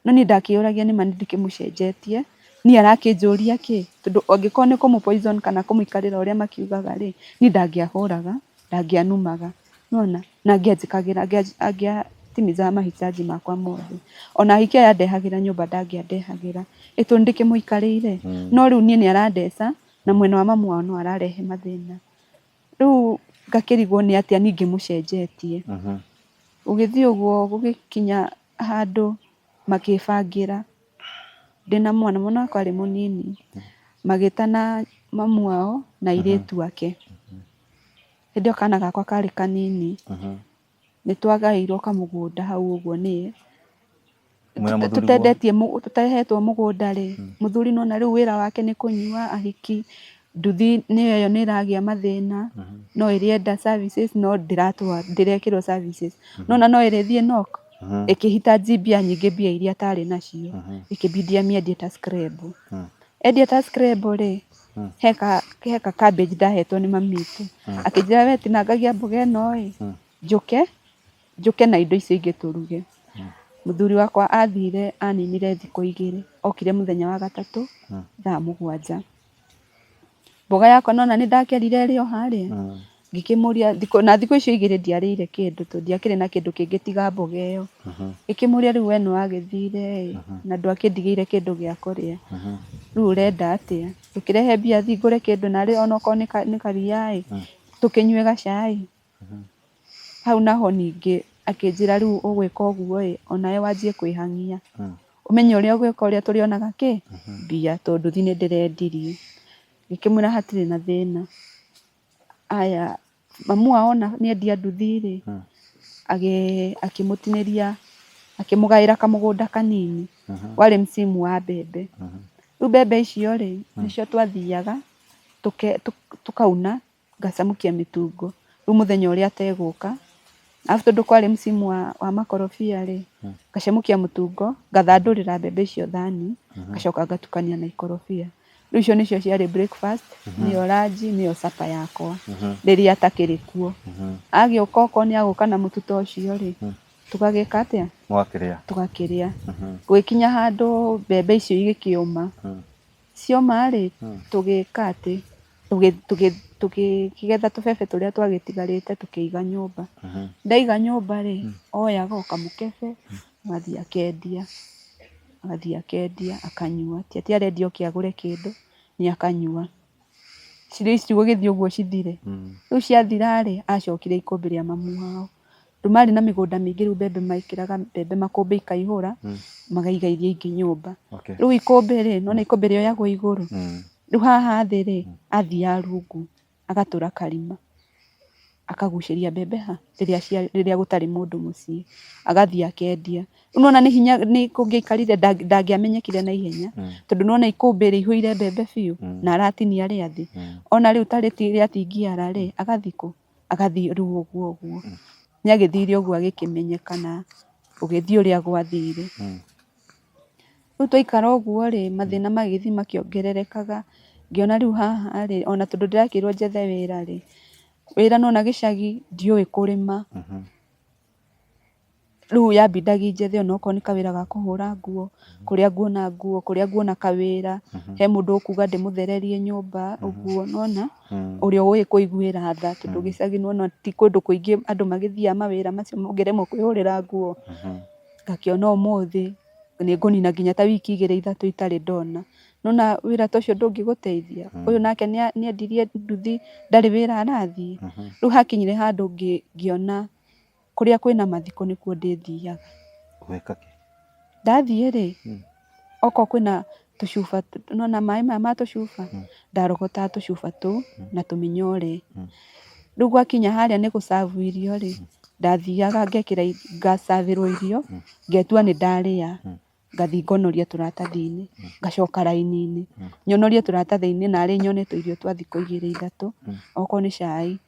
No niĩ ndakĩyũragia nĩma nĩ ndĩkĩmũcenjetie, niĩ arakĩnjũria kĩ? Tondũ angĩkorwo nĩ kũmũ poison kana kũmũikarĩra ũrĩa makiugaga rĩ, niĩ ndangĩahũraga, ndangĩanumaga, nĩwona? Na angĩanjĩkagĩra, angĩatimizaga mahitaji makwa mothe. Ona ahiki aya andehagĩra nyũmba ndangĩandehagĩra, ĩ tondũ nĩndĩkĩmũikarĩire? No rĩu niĩ nĩ arandeca na mwena wa mamu wao no ararehe mathĩna. Rĩu ngakĩrigwo nĩ atĩa niĩ ngĩmũcenjetie. Gũgĩthiĩ ũguo gũgĩkinya handũ makĩbangĩra ndĩna mwana, mwana wakwa arĩ mũnini, magĩtana mamu wao na airĩtu ake. Hĩndĩ ĩyo kana gakwa karĩ kanini, nĩ twagaĩirwo kamũgũnda hau ũguo nĩ Mwĩna mũthuri guo? Tũtendetie tũtahetwo mũgũnda rĩ, mũthuri nĩwona rĩu wĩra wake nĩ kũnyua ahiki, nduthi nĩyo ĩyo nĩ ĩragĩa mathĩna, no ĩrenda services no ndĩrekĩrwo services. Nĩwona no ĩrĩthiĩ knock, ĩkĩhitaji mbia nyingĩ mbia iria atarĩ nacio, ĩkĩbidi amĩendie ta scrap. Endia ta scrap rĩ, he ka cabbage ndahetwo nĩ mami witũ, akĩnjĩra we tinangagia mboga ĩno ĩ, njũke njũke na indo icio ingĩ tũruge. Mũthuri wakwa athire aninire thikũ igĩrĩ, okire mũthenya wa gatatũ thaa 7. Mboga yakwa nĩwona nĩ ndakerire ĩrĩ o harĩa, ngĩkĩmũria na thikũ icio igĩrĩ ndiarĩire kĩndũ tondũ ndiakĩrĩ na kĩndũ kĩngĩ tiga mboga ĩyo. Ngĩkĩmũria rĩu we nĩwagĩthire ĩ, na ndwakĩndigĩire kĩndũ gĩa kũrĩa, rĩu ũrenda atĩa? Ndũkĩrehe mbia thiĩ ngũre kĩndũ narĩ onokorwo nĩ karia ĩ, tũkĩnyue gacai. Hau naho ningĩ akĩnjĩra rĩu ũgwĩka ũguo ĩ, onawe wanjie kwĩhang'ia, ũmenye ũrĩa ũgwĩka ũrĩa tũrĩonaga kĩ, mbia tondũ nduthi nĩ ndĩrendirie. Ngĩkĩmwĩra hatirĩ na thĩna. Aya, mamu wao ona nĩ endia nduthi rĩ, akĩmũtinĩria, akĩmũgaĩra kamũgũnda kanini, warĩ msimu wa mbembe. Rĩu mbembe icio rĩ, nĩcio twathiaga tũkauna ngacamũkia mĩtungo. Rĩu mũthenya ũrĩa ategũka, arabu tondũ kwarĩ msimu wa makorobia rĩ, ngacamũkia mũtungo, ngathandũrĩra mbembe icio thani, ngacoka ngatukania na ikorobia. Rĩu icio nĩcio ciarĩ breakfast, nĩyo lunch, nĩyo supper yakwa rĩrĩa atakĩrĩ kuo. Agĩũka okorwo nĩ agũka na mũtu ta ũcio rĩ, tũgagĩka atĩa? Mũgakĩrĩa. Tũgakĩrĩa. Gũgĩkinya handũ mbembe icio igĩkĩũma. Cioma rĩ, tũgĩka atĩ, tũkĩgetha tũbebe tũrĩa twagĩtigarĩte tũkĩiga nyũmba. Ndaiga nyũmba rĩ, oyaga o kamũkebe, agathiĩ akendia, agathiĩ akendia akanyua. Ti atĩ arendia oke agũre kĩndũ, nĩ akanyua. Irio ici gũgĩthiĩ ũguo cithire. Rĩu ciathira rĩ, acokire ikũmbĩ rĩa mamu wao. Tondũ marĩ na mĩgũnda mĩingĩ rĩu mbembe mekĩraga mbembe makũmbĩ ikaihũra, makaiga iria ingĩ nyũmba. Rĩu ikũmbĩ rĩ, nĩwona ikũmbĩ rĩoyagwo igũrũ? Rĩu haha thĩ rĩ, athiaga rungu agatũra karima, akagucĩria mbembe ha? Rĩrĩa gũtarĩ mũndũ mũciĩ, agathiĩ akendia. Nĩwona nĩ hinya nĩ kũngĩaikarire ndangĩamenyekire na ihenya tondũ nĩwona ikũmbĩ rĩihũire mbembe biũ na aratinia rĩathĩ. Ona rĩu ta rĩatingiara rĩ, agathiĩ kũ? Agathiĩ rĩu ũguo ũguo. Nĩ agĩthire ũguo agĩkĩmenyekana gũgĩthiĩ ũrĩa gwathire. Rĩu twaikara ũguo rĩ, mathĩna magĩthiĩ makĩongererekaga, ngĩona rĩu haha rĩ, ona tondũ ndĩrakĩrwo njethe wĩra rĩ, wĩra nĩwona gĩcagi ndiũĩ kũrĩma. Rĩu yambindagi njethe onokorwo nĩ kawĩra ga kũhũra nguo, kũrĩa nguona nguo, kũrĩa nguona kawĩra, he mũndũ ũkuga ndĩmũthererie nyũmba, ũguo nĩwona, ũrĩa ũĩ kũiguĩra tha, tondũ gĩcagi nĩwona ti kũndũ kũingĩ andũ magĩthiaga mawĩra macio ũngĩremwo kwĩhũrĩra nguo. Ngakĩona ũmũthĩ nĩ ngũnina nginya ta wiki igĩrĩ ithatũ itarĩ ndona. Nĩwona wĩra ta ũcio ndũngĩgũteithia. Ũyũ nake nĩ endirie nduthi ndarĩ wĩra arathiĩ. Rĩu hakinyire handũ ngĩona kũrĩa kwĩna mathiko nĩkuo ndĩthiaga. Gwĩka kĩ? Ndathiĩ rĩ, okorwo kwĩna tũcuba, nĩwona maĩ maya ma tũcuba, ndarogotaga tũcuba tũu na tũmĩnyore. Rĩu gwakinya harĩa nĩ gũ serve irio rĩ, ndathiaga ngekĩra ngacavĩrwo irio, ngetua nĩ ndarĩa, ngathiĩ ngonoria tũratathi-inĩ, ngacoka raini-inĩ, nyonorie tũratathi-inĩ narĩ nyone tũirio twa thikũ igĩrĩ ithatũ, okorwo nĩ cai,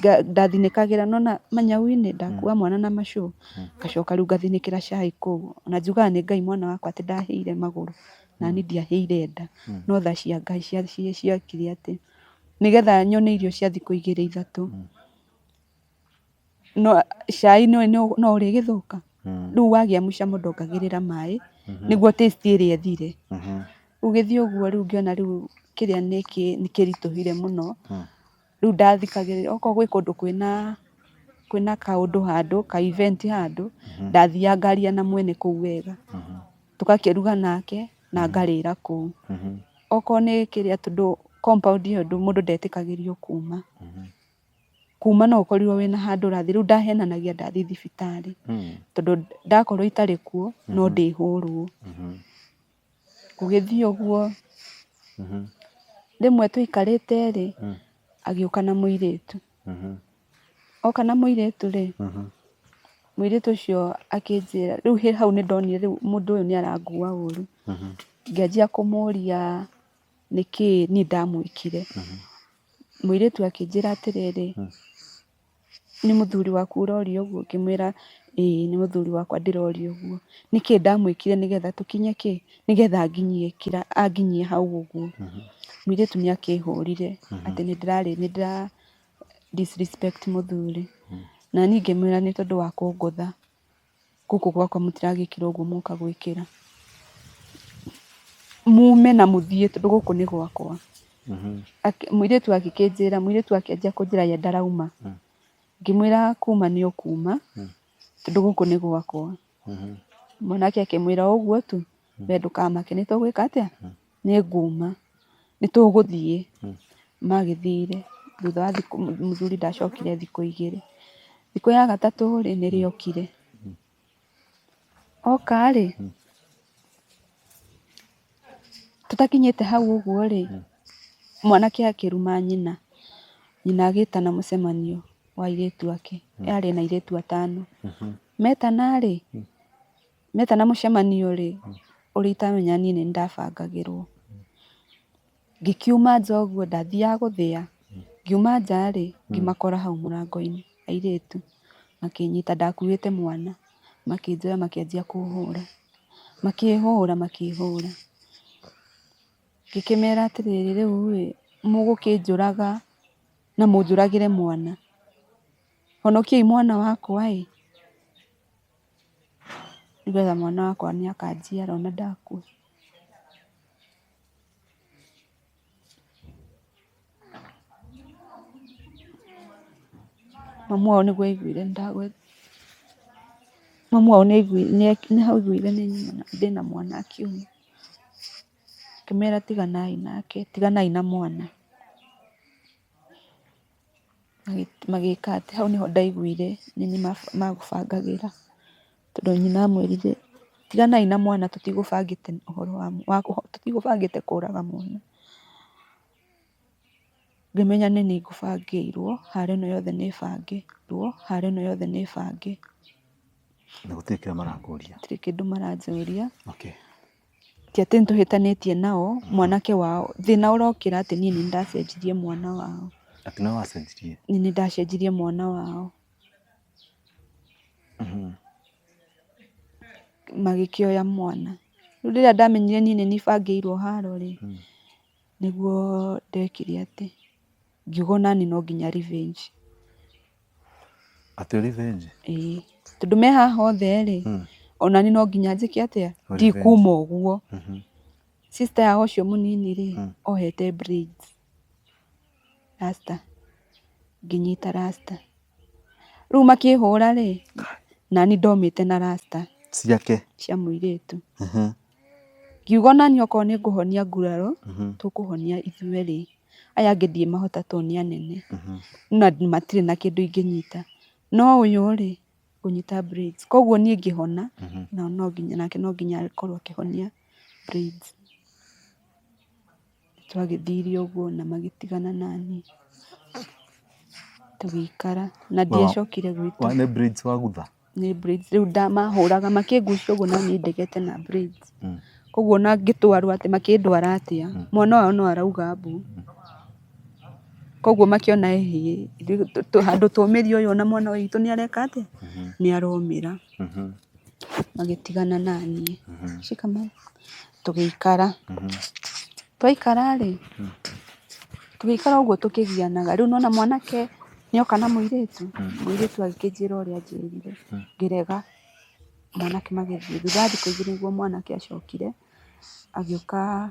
ndathinĩkagĩra nĩwona manyau-inĩ, ndakua mwana na macũ, ngacoka rĩu ngathinĩkĩra cai kũu. Ona njugaga nĩ Ngai mwana wakwa atĩ ndahĩire magũrũ, nani ndiahĩire nda, no tha cia Ngai ciekire atĩ, nĩgetha nyone irio cia thikũ igĩrĩ ithatũ. No cai nĩũĩ no ũrĩgĩthũka, rĩu wagĩa mũcamo ndongagĩrĩra maĩ, nĩguo taste ĩrĩa ĩthire. Gũgĩthiĩ ũguo rĩu ngĩona rĩu kĩrĩa nĩ kĩritũhire mũno, rĩu ndathikagĩrĩria okorwo gwĩ kũndũ kwĩna kaũndũ handũ, ka event handũ, ndathiaga ngaria na mwene kũu wega, tũgakĩruga nake na ngarĩra kũu. Okorwo nĩ kĩrĩa tondũ compound ĩyo mũndũ ndetĩkagĩrio kuma. Kuma no ũkorirwo wĩna handũ ũrathiĩ, rĩu ndahenanagia ndathiĩ thibitarĩ, tondũ ndakorwo itarĩ kuo no ndĩhũrwo. Gũgĩthiĩ ũguo, rĩmwe tũikarĩte rĩ, agĩũka na mũirĩtu. Oka na mũirĩtu rĩ, mũirĩtu ũcio akĩnjĩra, rĩu hau nĩ ndonire rĩu mũndũ ũyũ nĩ arangua ũru. Ngĩanjia kũmũria nĩkĩ niĩ ndamwĩkire. Mũirĩtu akĩnjĩra atĩrĩrĩ, nĩ mũthuri waku ũroria ũguo? Ngĩmwĩra ĩĩ nĩ mũthuri wakwa ndĩroria ũguo. Nĩkĩ ndamwĩkire nĩgetha tũkinye kĩ? Nĩgetha anginyie kĩra anginyie hau ũguo. Mũirĩtu nĩ akĩhũrire atĩ nĩ ndĩrarĩ nĩ ndĩra disrespect mũthuri. Na niĩ ngĩmwĩra nĩ tondũ wa kũngũtha. Gũkũ gwakwa mũtiragĩkĩra ũguo mũka gwĩkĩra. Mume na mũthiĩ tondũ gũkũ nĩ gwakwa. Mũirĩtu agĩkĩnjĩra, mũirĩtu akĩanjia kũnjĩra ye ndarauma. Ngĩmwĩra kuma nĩ ũkuma, tondũ gũkũ nĩ gwakwa. Mwanake akĩmwĩra o ũguo tu, we ndũkamake nĩ tũgwĩka atĩa? Nĩ nguma, nĩ tũgũthiĩ. Magĩthire, thutha wa thikũ mũthuri ndacokire thikũ igĩrĩ. Thikũ ya gatatũ rĩ, nĩrĩo okire. Oka rĩ, tũtakinyĩte hau ũguo rĩ, mwanake akĩruma nyina. Nyina agĩtana mũcemanio wa airĩtu ake, arĩ na airĩtu atano. Metana rĩ, metana mũcemanio rĩ, ũrĩa itamenya niĩ nĩ ndabangagĩrwo. Ngĩkiuma nja ũguo ndathiaga gũthĩa, ngiuma nja rĩ, ngĩmakora hau mũrango-inĩ airĩtu, makĩnyita ndakuĩte mwana, makĩnjoya makĩanjia kũhũra, makĩhũra makĩhũra. Ngĩkĩmera atĩrĩrĩ, rĩu rĩ, mũgũkĩnjũraga na mũnjũragĩre mwana, honokiai mwana wakwa ĩ, nĩgetha mwana wakwa nĩ akanjiara ona ndakua. Mamu wao nĩguo aiguire mamu wao nĩ aiguire ndĩna mwana akiuma. Ngĩmera tiganai nake, tiganai na mwana. Magĩka atĩ hau nĩho ndaiguire nĩ niĩ magũbangagĩra, tondũ nyina amwĩrire tiganai na mwana tũtigũbangĩte ũhoro wa tũtigũbangĩte kũraga mwana. Ngĩmenya nĩ niĩ ngũbangĩirwo, haro ĩno yothe nĩ bangĩirwo, haro ĩno yothe nĩ bange. Na gũtirĩ kĩrĩa marakũria? Gũtirĩ kĩndũ maranjũria. Okay. Ti atĩ nĩtũhĩtanĩtie nao, mwanake wao, thĩna ũrokĩra atĩ niĩ nĩ ndacenjirie mwana wao. Atĩ nĩwe wacenjirie? Niĩ nĩ ndacenjirie mwana wao. Magĩkĩoya mwana. Rĩu rĩrĩa ndamenyire niĩ nĩ niĩ bangĩirwo haro rĩ, nĩguo ndekire atĩ, ngiuga onaniĩ no nginya revenge. Atĩ revenge? Ĩĩ, tondũ me haha othe rĩ, onaniĩ no nginya njĩke atĩa, ndikuma ũguo. Sister yao ũcio mũnini rĩ, ohete braids, rasta, ngĩnyita rasta. Rĩu makĩhũra rĩ, nani ndomĩte na rasta. Ciake? Cia mũirĩtu. Ngiuga onaniĩ okorwo nĩ ngũhonia nguraro, tũkũhonia ithuerĩ. Aya angĩ ndiĩmahota tondũ nĩ anene, na matirĩ na kĩndũ ingĩnyita. No ũyũ rĩ, ngũnyita braids. Koguo niĩ ngĩhona, nao no nginya, nake no nginya akorwo akĩhonia braids. Twagĩthire ũguo na magĩtigana naniĩ. Tũgĩikara na ndiacokire gwitũ. Nĩ braids wagutha? Nĩ braids. Rĩu mahũraga makĩngucia ũguo naniĩ ndegete na braids. Koguo ona ngĩtwarwo atĩ makĩndwara atĩa, mwana wao no arauga mbu. Koguo makĩona ĩhĩ, handũ tũmĩrie ũyũ ona mwana witũ nĩ areka atĩa, nĩ aromĩra. Magĩtigana naniĩ. Shikamoo. Tũgĩikara. Twaikara rĩ, tũgĩikara ũguo tũkĩgianaga. Rĩu nĩwona mwanake nĩoka na mũirĩtu, mũirĩtu agĩkĩnjĩra ũrĩa anjĩrire, ngĩrega. Mwanake magĩthiĩ. Thutha wa thikũ igĩrĩ nĩguo mwanake acokire, agĩũka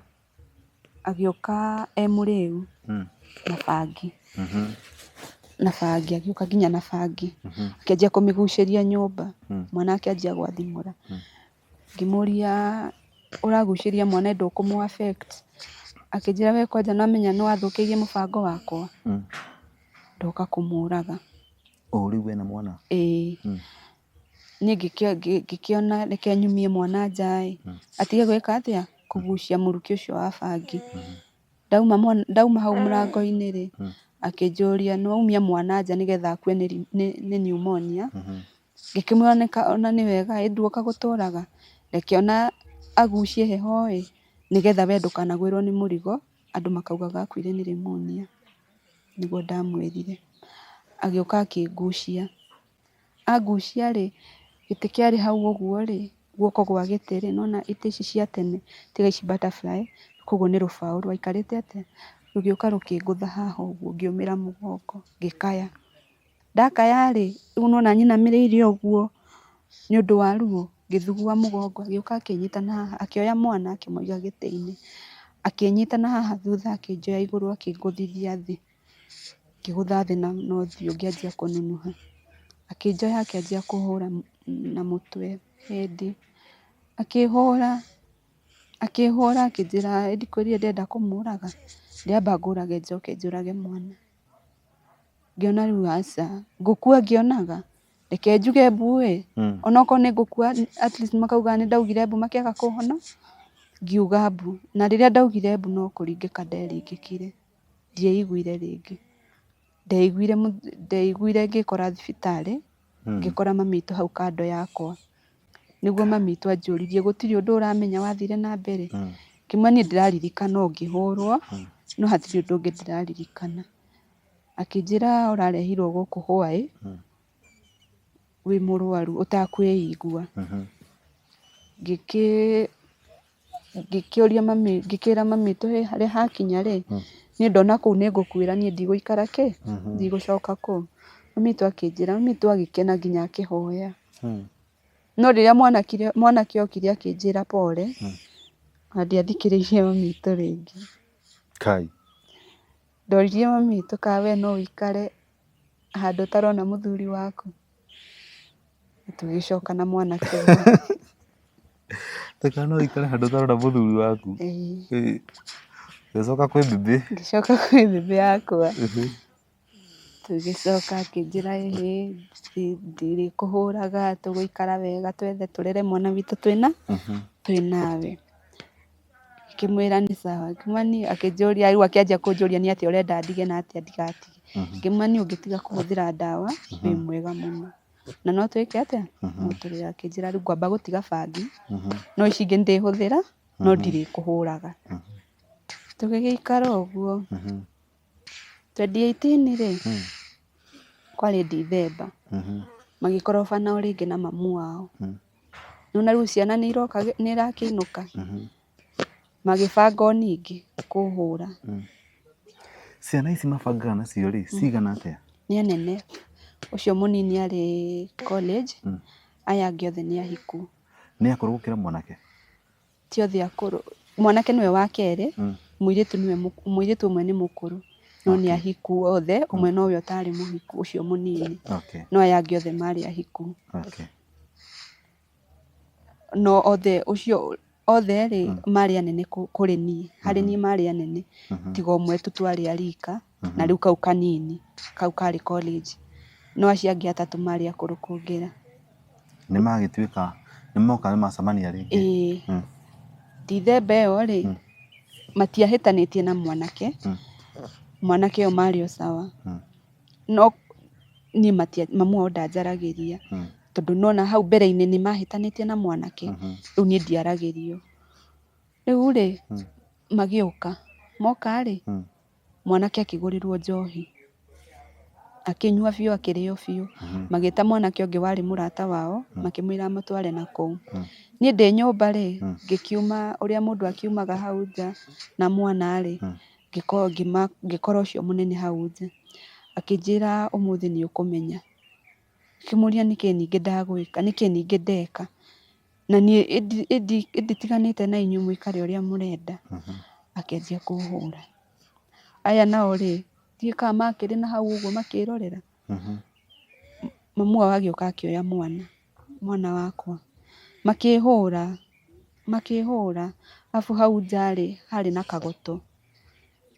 agĩũka e mũrĩu na bangi, na bangi, agĩũka nginya na bangi, akĩanjia kũmĩgucĩria nyũmba, mwana akĩanjia gwathimũra. Ngĩmũria ũragucĩria mwana ndũkũmũ affect? Akĩnjĩra we kwanja nĩ wamenya nĩ wathũkĩirie mũbango wakwa, ndoka kũmũraga. O rĩu wena mwana? Ĩĩ. Niĩ ngĩkĩona reke nyumie mwana nja ĩ, atige gwĩka atĩa, kũgucia mũrukĩ ũcio wa bangi. Ndauma hau mũrango-inĩ rĩ, akĩnjũria nĩ waumia mwana nja nĩgetha akue nĩ pneumonia. Ngĩkĩmwĩra ona nĩ wega ĩ nduoka gũtũraga, reke ona agucie heho ĩ, nĩgetha we ndũkanagwĩrwo nĩ mũrigo, andũ makaugaga akuire nĩ pneumonia. Nĩguo ndamwĩrire. Agĩũka akĩngucia. Angucia rĩ, gĩtĩ kĩarĩ hau ũguo rĩ, guoko gwa gĩtĩ rĩ, nĩwona itĩ ici cia tene tiga ici butterfly, koguo nĩ rũbaũ rwaikarĩte atĩa, rũgĩũka rũkĩngũtha haha ũguo ngĩũmĩra mũgongo, ngĩkaya. Ndakaya rĩ, rĩu nĩwona nyinamĩrĩire ũguo nĩ ũndũ wa ruo, ngĩthugua mũgongo, agĩũka akĩnyita na haha, akĩoya mwana akĩmũiga gĩtĩ-inĩ, akĩnyita na haha thutha akĩnjoya igũrũ akĩngũthithia thĩ. Ngĩgũtha thĩ na ũthiũ ngĩanjia kũnunuha. Akĩnjoya akĩanjia kũhũra na mũtwe head, akĩhũra, akĩhũra akĩnjĩra ĩ ndikwĩrire ndĩrenda kũmũraga, ndĩramba ngũrage njoke njũrage mwana. Ngĩona rĩu aca, ngũkua ngĩonaga, reke njuge mbu ĩ, onokorwo nĩ ngũkua at least makauga nĩ ndaugire mbu makĩaga kũhona, ngiuga mbu. Na rĩrĩa ndaugire mbu no kũringĩka nderingĩkire. Ndieiguire rĩngĩ. Ndeiguire ndeiguire ngĩkora thibitarĩ, ngĩkora mami witũ hau kando yakwa. Nĩguo mami witũ anjũririe gũtirĩ ũndũ ũramenya wathire na mbere? Ngĩmwĩra niĩ ndĩraririkana o ngĩhũrwo, no hatirĩ ũndũ ũngĩ ndĩraririkana. Akĩnjĩra ũrarehirwo gũkũ hwaĩ, wĩ mũrwaru ũtakwĩigua. Ngĩkĩũria mami, ngĩkĩra mami witũ harĩa hakinya rĩ, niĩ ndona kũu nĩ ngũkuĩra niĩ ndigũikara kĩ, ndigũcoka kũu. Mami witũ akĩnjĩra, mami witũ agĩkena nginya akĩhoya. No rĩrĩa mwanake okire akĩnjĩra pole, ona ndiathikĩrĩirie mami witũ rĩngĩ. Kai. Ndoririe mami witũ kana we no ũikare handũ ũtarona mũthuri waku? Tũgĩcoka na mwanake ũmwe. Reke no ũikare handũ ũtarona mũthuri waku. Ĩĩ. Ũgĩcoka kwĩ bibi. Ngĩcoka kwĩ bibi yakwa. Tũgĩcoka akĩnjĩra ĩhĩ ndirĩkũhũraga tũgũikara wega twethe tũrere mwana witũ twĩna twĩnawe. Ngĩmwĩra nĩ sawa. Ngĩmwĩra niĩ akĩnjũria rĩu akĩanjia kũnjũria nĩ atĩa ũrenda ndige na atĩa ndigatige. Ngĩmwĩra niĩ ũngĩtiga kũhũthĩra ndawa wĩ mwega mũno. Na no twĩke atĩa mũtũrĩre? Akĩnjĩra rĩu ngwamba gũtiga bangi, no ici ingĩ ndĩhũthĩra, no ndirĩkũhũraga. Tũgĩgĩikara ũguo. 2018 rĩ, kwarĩ Dithemba, magĩkorobana o rĩngĩ na mamu wao. Nĩwona rĩu ciana nĩ iroka, nĩ irakĩinũka, magĩbanga o ningĩ kũhũra. Ciana ici mabangaga nacio rĩ, cigana atĩa? Nĩ anene. Ũcio mũnini arĩ college, aya angĩ othe nĩ ahiku. Nĩ akũrũ gũkĩra mwanake? Ti othe akũrũ. Mwanake nĩwe wa kerĩ, mũirĩtu nĩwe, mũirĩtu ũmwe nĩ mũkũrũ, no nĩ ahiku othe, ũmwe nowe ũtarĩ mũhiku, ũcio mũnini. No aya angĩ othe marĩ ahiku. No othe ũcio othe rĩ, marĩ anene kũrĩ niĩ, harĩ niĩ marĩ anene, tiga ũmwe tu twarĩ a rika, na rĩu kau kanini, kau karĩ college. No acio angĩ atatũ marĩ akũrũ kũngĩra. Nĩ magĩtuĩka nĩ moka nĩ macemania rĩngĩ? Ĩĩ. Dithemba ĩyo rĩ, matiahĩtanĩtie na mwanake, mwanake ũyũ marĩ o sawa. No niĩ matia, mamu wao ndanjaragĩria, tondũ nĩwona hau mbere-inĩ nĩ mahĩtanĩtie na mwanake, rĩu niĩ ndiaragĩrio. Rĩu rĩ, magĩũka, moka rĩ, mwanake akĩgũrĩrwo njohi, akĩnyua biũ, akĩrĩo biũ. Magĩta mwanake ũngĩ warĩ mũrata wao, makĩmwĩra amũtware na kũu. Niĩ ndĩ nyũmba rĩ, ngĩkiuma ũrĩa mũndũ akiumaga hau nja na mwana rĩ, ngĩkora ũcio mũnene hau nja. Akĩnjĩra ũmũthĩ nĩ ũkũmenya. Ngĩkĩmũria nĩkĩ ningĩ ndagwĩka, nĩkĩ ningĩ ndeka. Na niĩ nditiganĩte na inyuĩ mũikare ũrĩa mũrenda. Akĩanjia kũhũra. Aya nao rĩ, ndiũĩ kana makĩrĩ na hau ũguo makĩrorera. Mamu wao agĩũka akĩoya mwana, mwana wakwa. Makĩhũra, makĩhũra, arabu hau nja rĩ, harĩ na kagoto.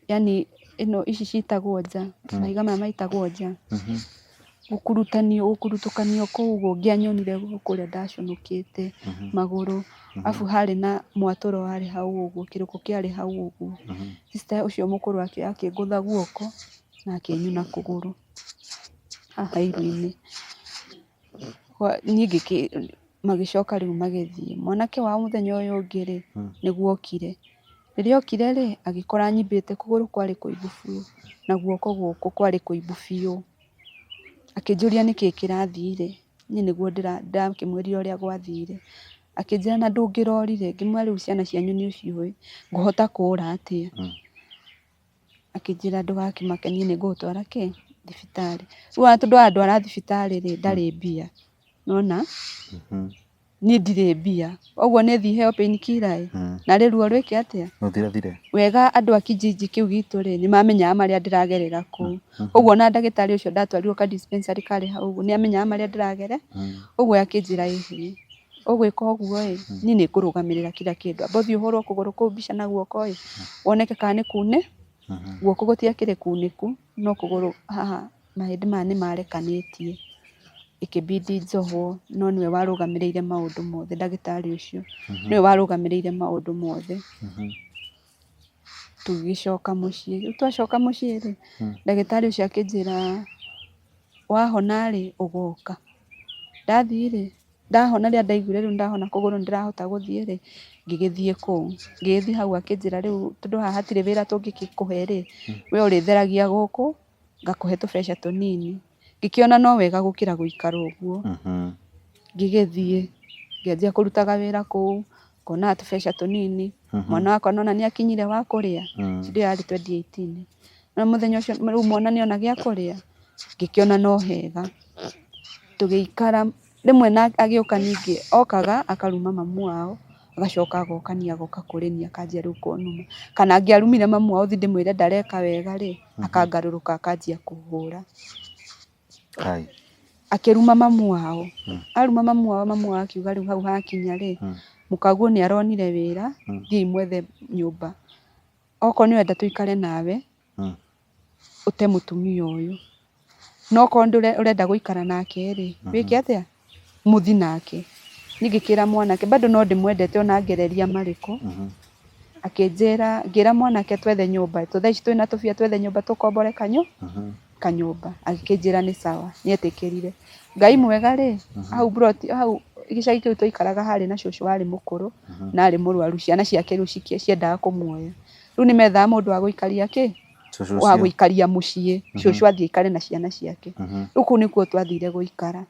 Yaani ĩno ici ciitagwo nja, mahiga maya maitagwo nja. Gũkurutanio, gũkurutũkanio kũu ũguo ũngĩanyonire gũkũ ũrĩa ndaconokete magũrũ. Arabu harĩ na mwatũro warĩ hau ũguo, kĩrũkũ kĩarĩ hau ũguo. Sister ũcio mũkũrũ akĩngũtha guoko na akĩnyuna kũgũrũ haha iru-inĩ. Niĩ magĩcoka rĩu magĩthiĩ. Mwanake wao mũthenya ũyũ ũngĩ rĩ, nĩguo okire. Rĩrĩa okire rĩ, agĩkora nyimbĩte kũgũrũ kwarĩ kũimbu biũ, na guoko gũkũ kwarĩ kũimbu biũ. Akĩnjũria nĩkĩ kĩrathire, niĩ nĩguo ndakĩmwĩrire ũrĩa gwathire. Akĩnjĩra na ndũngĩrorire, ngĩmwĩra rĩu ciana cianyu nĩ ũciũĩ, ngũhota kũra atĩa? Akĩnjĩra ndũgakĩmake niĩ nĩ ngũgũtwara kĩ? Thibitarĩ. Rĩu ona tondũ arandwara thibitarĩ rĩ, ndarĩ mbia, nĩ wona? Niĩ ndirĩ mbia, ũguo nĩ thiĩ heo pain killer ĩ, narĩ ruo rwĩke atĩa? Rũthirathire. Wega andũ a kijiji kĩu gitũ rĩ, nĩ mamenyaga marĩa ndĩragerera kũu. Ũguo ona ndagĩtarĩ ũcio ndatwarirwo ka dispensary karĩ hau ũguo, nĩ amenyaga marĩa ndĩragere, ũguo akĩnjĩra ĩhĩ, ũgwĩka ũguo ĩ, niĩ nĩ ngũrũgamĩrĩra kila kĩndũ. Amba ũthiĩ ũhũrwo kũgũrũ kũu mbica na guoko ĩ, woneke kana nĩ kune. Guoko gũtiakĩrĩ kunĩku, no kũgũrũ haha mahĩndĩ maya nĩ marekanĩtie. Ĩkĩbidi njohwo, no nĩwe warũgamĩrĩire maũndũ mothe ndagĩtarĩ ũcio. Nĩwe warũgamĩrĩire maũndũ mothe. Tũgĩcoka mũciĩ. Rĩu twacoka mũciĩ rĩ, ndagĩtarĩ ũcio akĩnjĩra wahona rĩ, ũgoka. Ndathiĩ rĩ, ndahona rĩrĩa ndaiguire rĩu nĩndahona kũgũrũ nĩndĩrahota gũthiĩ rĩ, ngĩgĩthiĩ kũu. Ngĩgĩthiĩ hau akĩnjĩra rĩu tondũ haha hatirĩ wĩra tũngĩgĩkũhe rĩ, we ũrĩtheragia gũkũ, ngakũhe tũbeca tũnini. Ngĩkĩona no wega gũkĩra gũikara ũguo. Ngĩgĩthiĩ, ngĩanjia kũrutaga wĩra kũu, ngonaga tũbeca tũnini. Mwana wakwa nĩwona nĩ akinyire wa kũrĩa, hĩndĩ ĩyo yarĩ 2018. Na mũthenya ũcio rĩu mwana nĩ ona gĩa kũrĩa, ngĩkĩona no hega. Tũgĩikara, rĩmwe agĩũka ningĩ, okaga akaruma mamu wao, agacoka agoka niĩ agoka kũrĩ niĩ akanjia rĩu kũnuma. Kana angĩarumire mamu wao thiĩ ndĩmwĩre ndareka wega rĩ, akangarũrũka akanjia kũhũra. Akĩruma mamu wao. Aruma mamu wao, mamu wao akiuga rĩu hau hakinya rĩ, mũkaguo nĩ aronire wĩra, thiĩi mwethe nyũmba. Okorwo nĩ ũrenda tũikare nawe, ũte mũtumia ũyũ. No okorwo ũrenda gũikara nake rĩ, wĩke atĩa? Mũthi nake. Niĩ ngĩkĩra mwanake, bado no ndĩmwendete ona ngereria marĩkũ. Akĩnjĩra, ngĩra mwanake twethe nyũmba, tondũ thaa ici twĩna tũbia twethe nyũmba tũkombore kanyũ. Kanyũmba. Agĩkĩnjĩra nĩ sawa, nĩ etĩkĩrire. Ngai mwega rĩ, hau mburoti, hau gĩcagi kĩu twaikaraga harĩ na cũcũ warĩ mũkũrũ na arĩ mũrwaru, ciana ciake rĩu ciendaga kũmuoya. Rĩu nĩ methaga mũndũ wa gũikaria kĩ? Cũcũ Wa ũcio. Gũikaria mũciĩ, cũcũ athiĩ aikare na ciana ciake. Rĩu kũu nĩkuo twathire gũikara.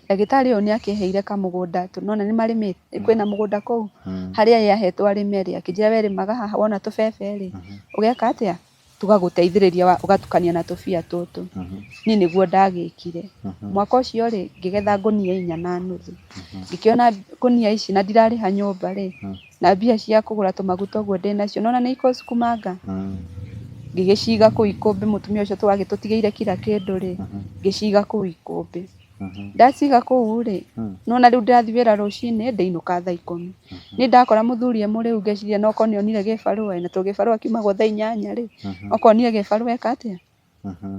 Ndagĩtarĩ ũyũ nĩ akĩheire kamũgũnda, nona nĩ marĩmĩte, kwĩna mũgũnda kũu harĩa ye ahetwo arĩme rĩ, akĩnjĩra we rĩmaga haha, wona tũbebe rĩ, ũgeka atĩa, tũgagũteithĩrĩria ũgatukania na tũbia tũtũ. Niĩ nĩguo ndagĩkire. Mwaka ũcio rĩ, ngĩgetha ngũnia 4.5. Ngĩkĩona ngũnia ici na ndirarĩha nyũmba rĩ, na mbia cia kũgũra tũmaguta ũguo ndĩnacio, nona nĩ ikũsukumanga. Ngĩgĩciga kũu ikũmbĩ, mũtumia ũcio twagĩtũtigĩire kila kĩndũ rĩ, ngĩciga kũu ikũmbĩ. Ndaciga kũu rĩ, nona rĩu ndĩrathiĩ wĩra rũcinĩ, ndĩinũka thaa 10. Niĩ ndakora mũthuri e mũrĩu, ngeciria no korwo nĩonire gĩbarũa, na tondũ gĩbarũa kiumagwo thaa 8 rĩ, okorwo onire gĩbarũa eka atĩa,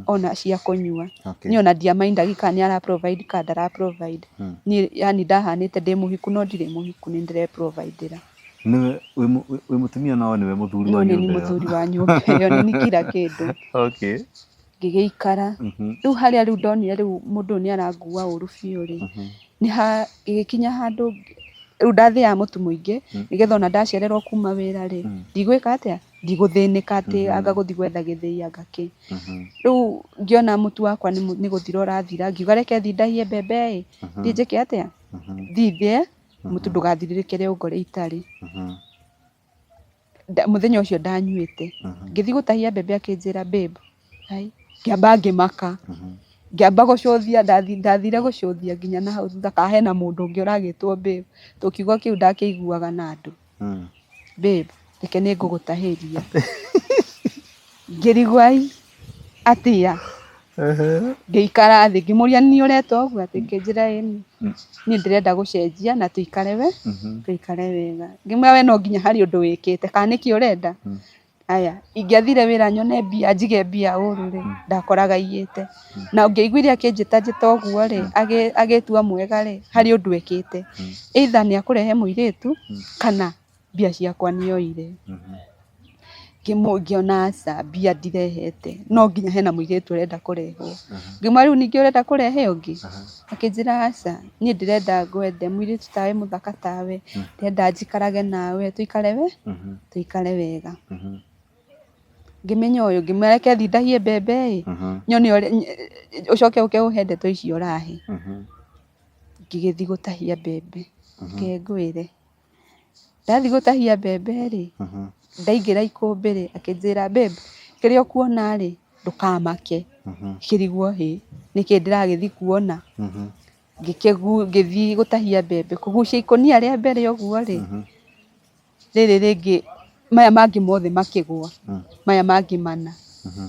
ona cia kũnyua. Niĩ ona ndiamaindagia kana nĩ ara provide kana ndara provide. Niĩ yani ndahanĩte ndĩ mũhiku no ndirĩ mũhiku, nĩ ndĩre provide ĩra. Nĩwe wĩ mũtumia no nĩwe mũthuri No wa nĩ nyũmba ĩyo. Mũthuri wa nyũmba ĩyo, nĩ kila kĩndũ. Ngĩgĩikara. Rĩu harĩa rĩu ndonire rĩu mũndũ ũyũ nĩ arangua ũru biũ rĩ, nĩ ha gĩgĩkinya handũ rĩu ndathĩaga mũtu mũingĩ nĩgetha ona ndacererwo kuma wĩra rĩ, ndigwĩka atĩa, ndigũthĩnĩka atĩ anga gũthiĩ gwetha gĩthĩi anga kĩ. Rĩu ngĩona mũtu wakwa nĩ gũthira ũrathira, ngiuga reke thiĩ ndahie mbembe ĩ, thiĩ njĩke atĩa, thiĩ thĩe mũtu ndũgathirĩrĩkĩre ũngore itarĩ. Mũthenya ũcio ndanyuĩte, ngĩthiĩ gũtahia mbembe, akĩnjĩra, "Babe." Ai, ngĩamba ngĩmaka, ngĩamba gũcũthia, ndathire gũcũthia nginya na hau thutha kana hena mũndũ ũngĩ ũragĩtwo babe, to kiugo kĩu ndakĩiguaga na andũ. "Babe, reke nĩ ngũgũtahĩria." Ngĩrigwo, ai, atĩa? Ngĩikara thĩ, ngĩmũria, "Nĩ ũreta ũguo atĩ?" Akĩnjĩra, "Ĩni, niĩ ndĩrenda gũcenjia na tũikare we tũikare wega." Ngĩmwĩra, "We no nginya harĩ ũndũ wĩkĩte kana nĩkĩ ũrenda?" Aya, ingĩathire wĩra nyone mbia, njige mbia ũru rĩ, ndakoraga aiyĩte. Na ũngĩaiguire akĩnjĩta njĩta ũguo rĩ, agĩtua mwega rĩ, harĩ ũndũ ekĩte. Either nĩ akũrehe mũirĩtu kana mbia ciakwa nĩoire. Ngĩona aca, mbia ndirehete, no nginya hena mũirĩtu ũrenda kũrehwo. Ngĩmwĩra, "Rĩu ningĩ ũrenda kũrehe ũngĩ?" Akĩnjĩra, "Aca, niĩ ndĩrenda ngwende mũirĩtu tawe, mũthaka tawe, ndĩrenda njikarage nawe, tũikare wega." Ngĩmenya ũyũ, ngĩmwĩra reke thiĩ ndahie mbembe ĩ, nyone ũrĩa ũcoke ũke ũhe ndeto icio ũrahe. Ngĩgĩthiĩ gũtahia mbembe, reke ngwĩre. Ndathiĩ gũtahia mbembe rĩ, ndaingĩra ikũmbĩ rĩ, akĩnjĩra, "Babe, kĩrĩa ũkuona rĩ, ndũkamake." Ngĩrigwo, hĩ, nĩkĩ ndĩragĩthiĩ kuona? Ngĩthiĩ gũtahia mbembe, kũgucia ikũnia rĩa mbere ũguo rĩ, rĩrĩ rĩngĩ, maya mangĩ mothe makĩgũa, maya mangĩ mana.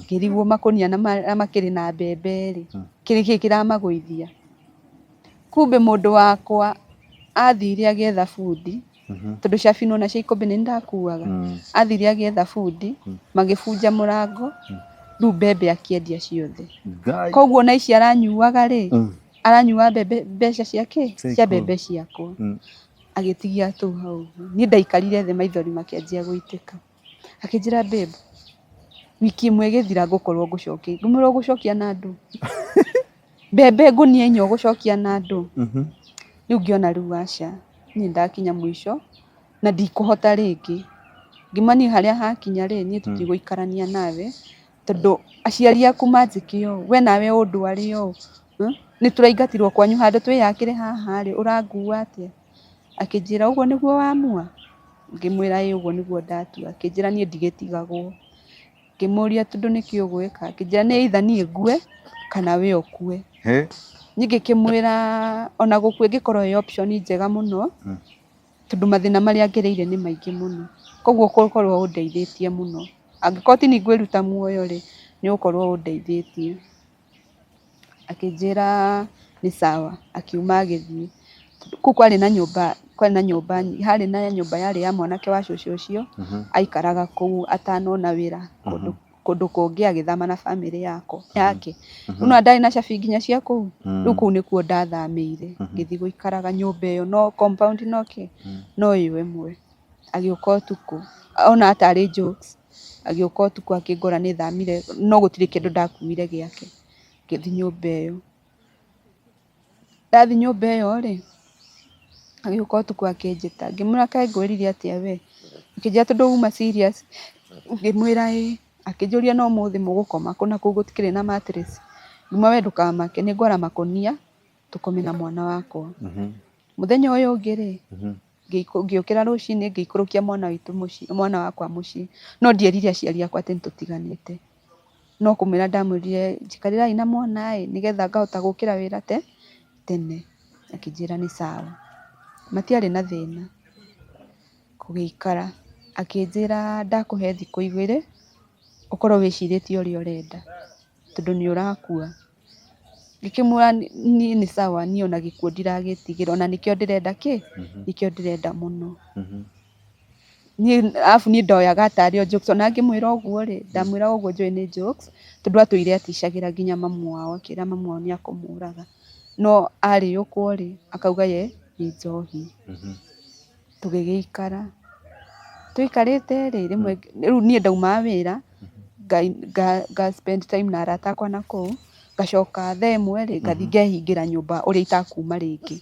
Ngĩrigwo makũnia na makĩrĩ na mbembe rĩ, kĩrĩ kĩ kĩramagũithia? Kumbe mũndũ wakwa athire agĩetha bundi, tondũ cabi nĩwona cia ikũmbĩ nĩ ndakuaga, athire agĩetha bundi, magĩbunja mũrango, rĩu mbembe akĩendia ciothe. Koguo ona ici aranyuaga rĩ, aranyuaga mbembe, mbeca cia kĩ? Cia mbembe ciakwa. Agĩtigia tũu hau ũguo. Niĩ ndaikarire thĩ, maithori makĩanjia gũitĩka. Akĩnjĩra, "Babe, wiki ĩmwe ĩgĩthira ngũkorwo ngũcokia." Ngĩmwĩra, "Ũgũcokia na ndũ? Mbembe ngũnia 4 ũgũcokia na ndũ?" Rĩu ngĩona rĩu aca, niĩ ndakinya mũico na ndikũhota rĩngĩ. Ngĩmwĩra, niĩ harĩa hakinya rĩ, niĩ tũtigũikarania nawe, tondũ aciari aku manjĩke ũũ, we nawe ũndware ũũ, nĩ tũraingatirwo kwanyu handũ twĩyakĩre haha rĩ, ũrangua atĩa? Akĩnjĩra, "Ũguo nĩguo wamua?" Ngĩmwĩra, "Ĩ, ũguo nĩguo ndatua." Akĩnjĩra, "Niĩ ndigĩtigagwo." Ngĩmũria, "Tondũ nĩkĩ ũgwĩka?" Akĩnjĩra, "Nĩ either niĩ ngue kana we ũkue." Niĩ ngĩkĩmwĩra ona gũkua ĩngĩkorwo ĩ option njega mũno, tondũ mathĩna marĩa ngereire nĩ maingĩ mũno. Koguo ũgũkorwo ũndeithĩtie mũno. Angĩkorwo ti niĩ ngwĩruta muoyo rĩ, nĩ ũgũkorwo ũndeithĩtie. Akĩnjĩra nĩ sawa, akiuma agĩthiĩ. Kũu kwarĩ na nyũmba, harĩ na nyũmba yarĩ ya mwanake wa cũcũ ũcio, aikaraga kũu atanona wĩra kũndũ kũngĩ, agĩthama na bamĩrĩ yake. Rĩu nĩwona ndarĩ na cabi nginya cia kũu, rĩu kũu nĩkuo ndathamĩire, ngĩthiĩ gũikaraga nyũmba ĩyo, no compound no kĩ, no ĩyo ĩmwe. Agĩũka ũtukũ, ona tarĩ jokes. Agĩũka ũtukũ akĩngora nĩ thamire, no gũtirĩ kĩndũ ndakuire gĩake. Ngĩthiĩ nyũmba ĩyo. Ndathiĩ nyũmba ĩyo rĩ, agĩũka ũtukũ akĩnjĩta. Ngĩmwĩra kaĩ ngwĩrire atĩa we? Akĩnjĩra tondũ uma serious. Ngĩmwĩra ĩĩ. Akĩnjũria no ũmũthĩ mũgũkoma kũ na kũu gũtikĩrĩ na mattress? Ngĩmwĩra we ndũkamake nĩ ngwara makũnia tũkome na mwana wakwa. Mũthenya ũyũ ũngĩ rĩ, ngĩũkĩra rũcinĩ ngĩikũrũkia mwana witũ mũciĩ, mwana wakwa mũciĩ. No ndierire aciari akwa atĩ nĩ tũtiganĩte. No kũmwĩra ndamwĩrire njikarĩrai na mwana ĩ, nĩgetha ngahota gũkĩra wĩra tene. Akĩnjĩra nĩ sawa. Matiarĩ na thĩna gũgĩikara. Akĩnjĩra ndakũhe thikũ igĩrĩ ũkorwo wĩcirĩtie ũrĩa ũrenda tondũ nĩ ũrakua. Ngĩkĩmwĩra niĩ nĩ sawa, niĩ ona gĩkuũ ndiragĩtigĩra, ona nĩkĩo ndĩrenda kĩ, nĩkĩo ndĩrenda mũno. Niĩ arabu niĩ ndoyaga tarĩ o jokes, ona ngĩmwĩra ũguo rĩ, ndamwĩraga ũguo njũĩ nĩ jokes, tondũ atũire aticagĩra nginya mamu wao, akĩra mamu wao nĩ akũmũraga. No arĩũkwo rĩ, akauga ye nĩ njohi. Tũgĩgĩikara, tũikarĩte rĩ, rĩmwe rĩu niĩ ndaumaga wĩra, nga spend time na arata akwa nakũu, ngacoka thaa ĩmwe rĩ, ngathiĩ ngehingĩra nyũmba ũrĩa itakuma rĩngĩ.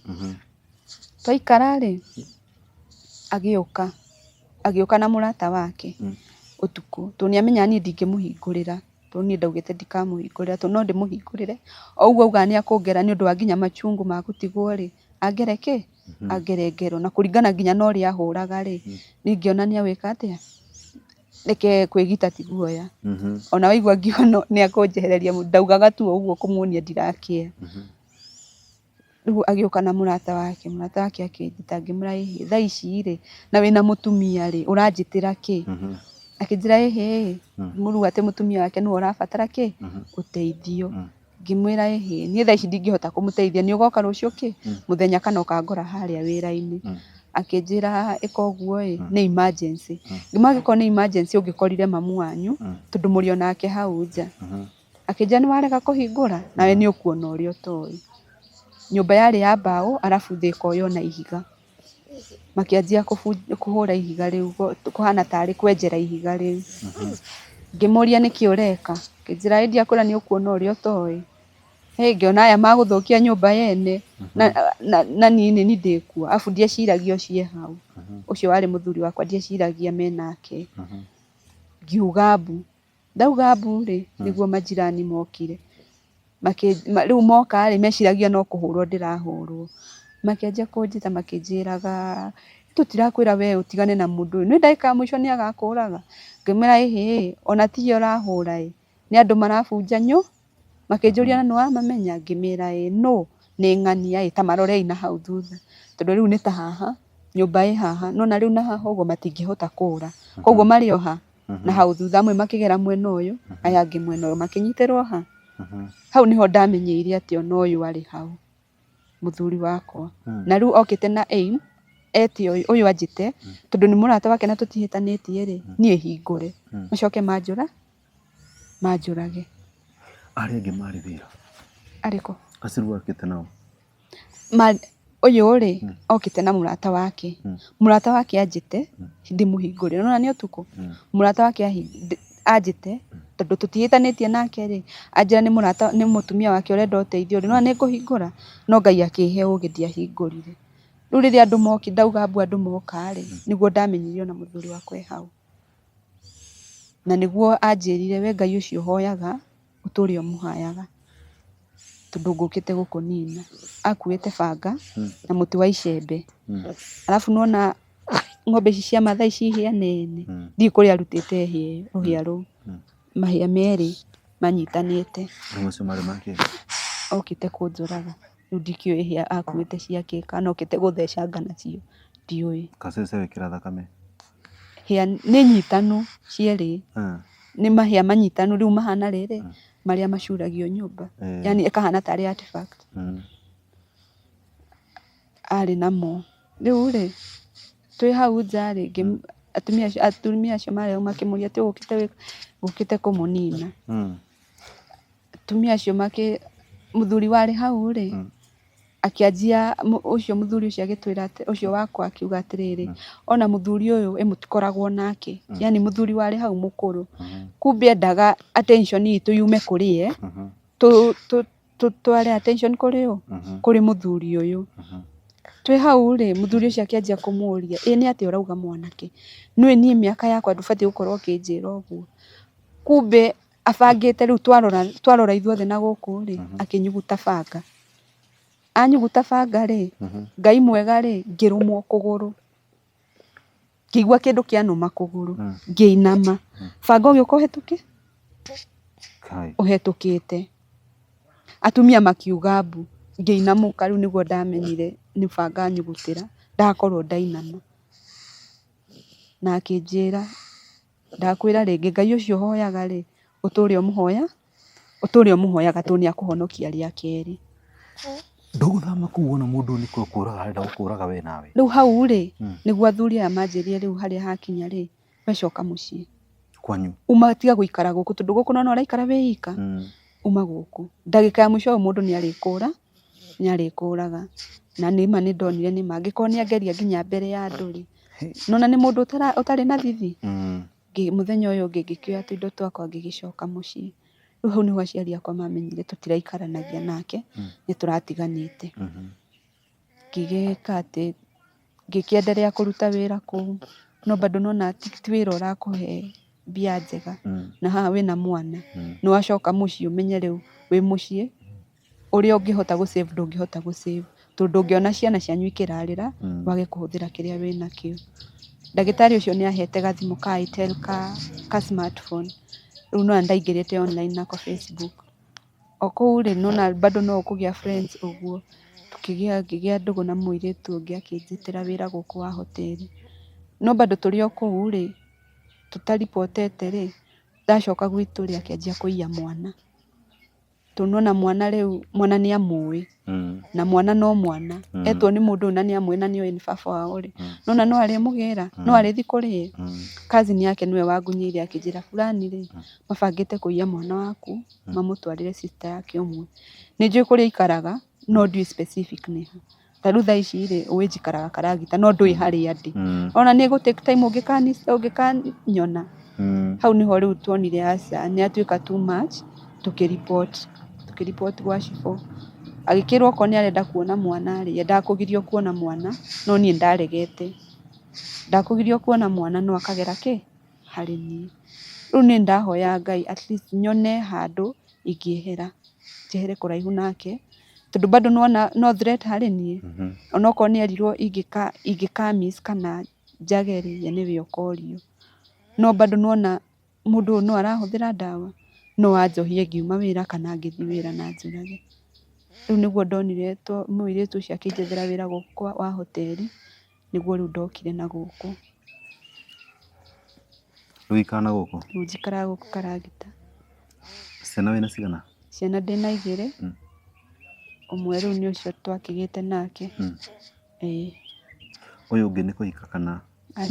Twaikara rĩ, agĩũka, agĩũka na mũrata wake ũtukũ, tondũ nĩ amenyaga niĩ ndingĩmũhingũrĩra, tondũ niĩ ndaugĩte ndikamũhingũrĩra, tondũ no ndĩmũhingũrĩre, o ũguo augaga nĩ akũngera nĩ ũndũ wa nginya machungu ma gũtigwo rĩ, angere kĩ? Angere ngero. Na kũringana nginya na ũrĩa ahũraga rĩ, niĩ ngĩona nĩ egwĩka atĩa? Reke kwĩgita ti guoya. Ona waigua ngiuga nĩ ekũnjehereria ndaugaga tu o ũguo kũmuonia ndirakĩa. Rĩu agĩũka na mũrata wake, mũrata wake akĩnjĩta ngĩmwĩra ĩhĩ thaa ici rĩ, na wĩna mũtumia rĩ, ũranjĩtĩra kĩ? Akĩnjĩra ĩhĩ, rĩu atĩ mũtumia wake nĩwe ũrabatara kĩ? Ũteithio. Ngĩmwĩra ĩhĩ, niĩ thaa ici ndingĩhota kũmũteithia, nĩ ũgoka rũciũ kĩ? Mũthenya kana ũkangora harĩa wĩra-inĩ. Akĩnjĩra ĩka ũguo ĩ, nĩ emergency. Ngĩmwĩra angĩkorwo nĩ emergency ũngĩkorire mamu wanyu, tondũ mũrĩ o nake hau nja. Akĩnjĩra nĩ warega kũhingũra nawe nĩ ũkuona ũrĩa ũtoĩ. Nyũmba yarĩ ya mbaũ arabu thĩ ĩkoywo na ihiga. Makĩanjia kũhũra ihiga rĩu kũhana tarĩ kwenjera ihiga rĩu. Ngĩmũria nĩkĩ ũreka, akĩnjĩra ĩ ndiakwĩra nĩ ũkuona ũrĩa ũtoĩ. Hĩ ngĩona aya magũthũkia nyũmba yene na niĩ nĩ niĩ ndĩkuo. Arabu ndieciragia ũcio e hau, ũcio warĩ mũthuri wakwa ndieciragia menake. Ngiuga mbu. Ndauga mbu rĩ, nĩguo majirani mokire. Rĩu moka rĩ, meciragia no kũhũrwo ndĩrahũrwo. Makĩanjia kũnjĩta makĩnjĩraga, tũtirakwĩra we ũtigane na mũndũ ũyũ, nĩ ndagĩka ya mũico nĩ agakũraga. Ngĩmera ĩhĩ, ona tiye ũrahũra ĩ, nĩ andũ marabunja Makĩnjũria na nĩ wamamenya? Ngĩmera ĩĩ. Nũ? Nĩ ng'ania ĩ, ta marorei na hau thutha. Tondũ rĩu nĩ ta haha, nyũmba ĩ haha, nĩ wona rĩu na haha ũguo matingĩhota kũra. Koguo marĩ o ha? Na hau thutha, amwe makĩgera mwena ũyũ, aya angĩ mwena ũyũ, makĩnyitĩrwo ha? Hau nĩho ndamenyeire atĩ ona ũyũ arĩ hau, mũthuri wakwa. Na rĩu okĩte na aim, ete ũyũ, ũyũ anjĩte, tondũ nĩ mũrata wake na tũtihĩtanĩtie rĩ, niĩ hingũre. Macoke manjũrage. Arĩa angĩ marĩ wĩra? Arĩkũ? Acio rĩu okĩte nao? Ũyũ rĩ, okĩte na mũrata wake. Mũrata wake anjĩte ndĩmũhingũrĩre. Nĩ wona nĩ ũtukũ? Mũrata wake anjĩte tondũ tũtihĩtanĩtie nake rĩ, anjĩra nĩ mũrata nĩ mũtumia wake ũrenda ũteithio rĩ, nĩ wona nĩ ngũhingũra? No Ngai akĩhe ũgĩ ndiahingũrire. Rĩu rĩrĩa andũ mokire, ndauga mbu andũ moka rĩ, nĩguo ndamenyire ona mũthuri wakwa e hau. Na nĩguo anjĩrire we Ngai ũcio ũhoyaga, ũtũre ũmũhayaga tondũ ngũkĩte gũkũnina. Akuĩte banga na mũtĩ wa icembe. Arabu nĩ wona ng'ombe ici cia Mathai ci hĩa nene, ndiũĩ kũrĩa arutĩte hĩa ĩyo, rũhĩa rũu. Mahĩa merĩ manyitanĩte. Macio marĩ ma kĩ? Okĩte kũnjũraga. Rĩu ndikĩũĩ hĩa akuĩte cia kĩ kana okĩte gũthecanga nacio, ndiũĩ. Kacece wĩkĩra thakame? Hĩa nĩ nyitanu cierĩ. Nĩ mahĩa manyitanu rĩu mahana rĩrĩ, marĩa macuragio nyũmba. Yaani ĩkahana tarĩ artifact. Arĩ namo. Rĩu rĩ, twĩ hau nja rĩ, atumia acio marĩ hau makĩmũria atĩ ũgũkĩte gwĩka, ngũkĩte kũmũnina. Atumia acio makĩ, mũthuri warĩ hau rĩ, Akĩanjia ũcio mũthuri ũcio agĩtwĩra atĩ ũcio wakwa akiuga atĩrĩrĩ, ona mũthuri ũyũ ĩ mũtikoragwo nake, yani mũthuri warĩ hau mũkũrũ, kumbe endaga attention itũ yume kũrĩ ye, tũtware attention kũrĩ ũ, kũrĩ mũthuri ũyũ. Twĩ hau rĩ, mũthuri ũcio akĩanjia kũmũria, ĩ nĩ atĩa ũrauga mwanake, nĩũĩ niĩ mĩaka yakwa ndũbatiĩ gũkorwo ũkĩnjĩra ũguo. Kumbe abangĩte rĩu twarora twarora ithuothe na gũkũ rĩ, akĩnyuguta banga. Anyuguta banga rĩ, Ngai mwega rĩ, ngĩrũmwo kũgũrũ. Ngĩigua kĩndũ kĩanũma kũgũrũ, ngĩinama. Banga ũgĩũka ũhetũkĩte. Atumia makiuga mbu, ngĩinamũka rĩu nĩguo ndamenyire nĩ banga anyugutĩra, ndakorwo ndainama. Na akĩnjĩra, ndakwĩra rĩngĩ, Ngai ũcio ũhoyaga rĩ, ũtũre ũmũhoya, ũtũre ũmũhoyaga tondũ nĩ akũhonokia rĩa kerĩ. Ndũgũthama kũu wona mũndũ ũyũ nĩ gũkũraga arenda gũkũraga we nawe. Rĩu hau rĩ, nĩguo athuri aya manjĩrire rĩu harĩa hakinya rĩ, we coka mũciĩ. Kwanyu. Uma tiga gũikara gũkũ tondũ gũkũ nĩwona ũraikara wĩ ika, uma gũkũ. Ndagĩka ya mũico mũndũ nĩ arĩkũra, nĩ arĩkũraga. Na nĩma nĩ ndonire nĩma angĩkorwo nĩ angeria nginya mbere ya andũ rĩ, nĩwona nĩ mũndũ ũtarĩ na thithi. Mũthenya ũyũ ũngĩ ngĩkĩoya tũindo twakwa ngĩgĩcoka mũciĩ. Rĩu hau nĩho aciari akwa mamenyire tũtiraikaranagia nake, nĩ tũratiganĩte. Ngĩgĩka atĩ, ngĩkĩenderea kũruta wĩra kũu, no bado nĩwona ti wĩra ũrakũhe mbia njega, na haha wĩna mwana, nĩ wacoka mũciĩ ũmenye rĩu wĩ mũciĩ, ũrĩa ũngĩhota gũ save ndũngĩhota gũ save, tondũ ndũngĩona ciana cianyu ikĩrarĩra, wage kũhũthĩra kĩrĩa wĩnakĩo. Ndagĩtarĩ ũcio nĩ ahete gathimũ ka Itel ka smartphone, rĩu nĩwona ndaingĩrĩte online nako Facebook. O kũu rĩ, nĩwona bado no ũkũgĩa friends ũguo, tũkĩgĩa ngĩgĩa ndũgũ na mũirĩtu ũngĩ akĩnjĩtĩra wĩra gũkũ wa hoteri. No bado tũrĩ o kũu rĩ, tũtaribotete rĩ, ndacoka gwitũ rĩ, akĩanjia kũiya mwana. Tondũ nĩwona mwana rĩu, mwana nĩ amũĩ, na mwana no mwana, etwo nĩ mũndũ ũyũ na nĩ amũĩ na nĩ oĩ nĩ baba wao rĩ, nĩwona no arĩmũgĩra, no arĩthiĩ kũrĩ ye. Cousin yake nĩwe wangunyĩire akĩnjĩra fulani rĩ, mabangĩte kũiya mwana waku, mamũtwarĩre sister yake ũmwe. Nĩ njũĩ kũrĩa aikaraga, no ndiũĩ specific nĩ ha. Ta rĩu thaa ici rĩ, ũĩ njikaraga Karagita no ndũĩ harĩa ndĩ. Ona nĩ ĩgũ take time ũngĩkanyona. Hau nĩho rĩu tuonire aca nĩ atuĩka too much, tũkĩ report, tũkĩ report gwa cibũ. Agĩkĩrwo okorwo nĩ arenda kuona mwana rĩ, endaga kũgirio kuona mwana, no niĩ ndaregete. Ndakũgirio kuona mwana no akagera kĩ? Harĩ niĩ. Rĩu niĩ ndahoya Ngai at least nyone handũ ingĩehera, njehere kũraihu nake, tondũ bado nĩwona no threat harĩ niĩ. Onokorwo nĩ erirwo ingĩka miss kana njage rĩ, ye nĩwe ũkorio. No bado nĩwona mũndũ ũyũ no arahũthĩra ndawa, no anjohie ngiuma wĩra kana ngĩthiĩ wĩra na anjũrage. Rĩu nĩguo ndonire mũirĩtu ũcio akĩnjethera wĩra gũkũ wa hoteri, nĩguo rĩu ndokire na gũkũ. Rĩu ũikaraga na gũkũ? Rĩu njikaraga gũkũ Karagita. Ciana wĩna cigana? Ciana ndĩna igĩrĩ, ũmwe rĩu nĩ ũcio twakĩgĩte nake, ĩĩ. Ũyũ ũngĩ nĩ kũhika kana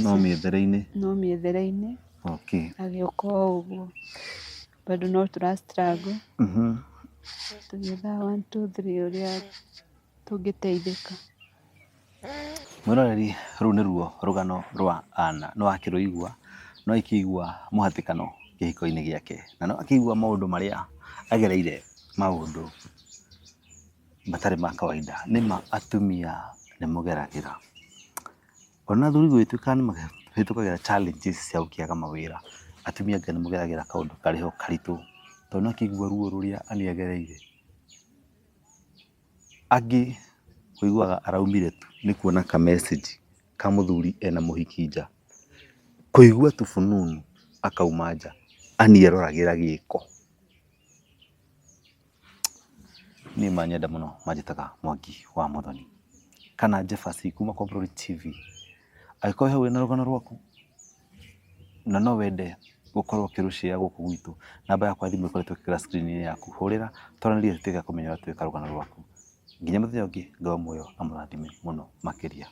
no mĩethere-inĩ? No mĩethere-inĩ. Okay. Agĩũka o ũguo. Bado no tũra struggle. Tũgĩethaga one two three ũrĩa tũngĩteithĩka. Mwĩroreri rũu nĩruo rũgano rwa Anna, nĩ wakĩrũigua, nĩ wakĩigua mũhatĩkano kĩhiko-inĩ gĩake, na nĩ wakĩigua maũndũ marĩa agereire, maũndũ matarĩ ma kawaida. Nĩ ma atumia nĩ mũgeragĩra, ona athuri gũgĩtuĩka nĩ mahĩtũkagĩra challenges cia gũkĩaga mawĩra, atumia anga nĩ mũgeragĩra kaũndũ karĩ ho karitũ, tondũ nĩ wakĩigua ruo rũrĩa Ann agereire. Angĩ ũiguaga araumire tu nĩ kuona ka message ka mũthuri ena mũhiki nja. Kũigua tu fununu akauma nja, Ann eroragĩra gĩko. Niĩ manyenda mũno manjĩtaga Mwangi wa Muthoni kana Jebasi kuma kwa Bũrũri TV. Angĩkorwo he wĩna rũgano rwaku na no wende gũkorwo ũkĩrũ share gũkũ gwitũ, namba yakwa ya thimũ ĩkoretwo ĩkĩingĩra screen -inĩ yaku, hũrĩra twaranĩrie tũtuĩke a kũmenya ũrĩa twĩka rũgano rwaku. Nginya mũthenya ũngĩ, Ngai wa muoyo amũrathime mũno makĩria.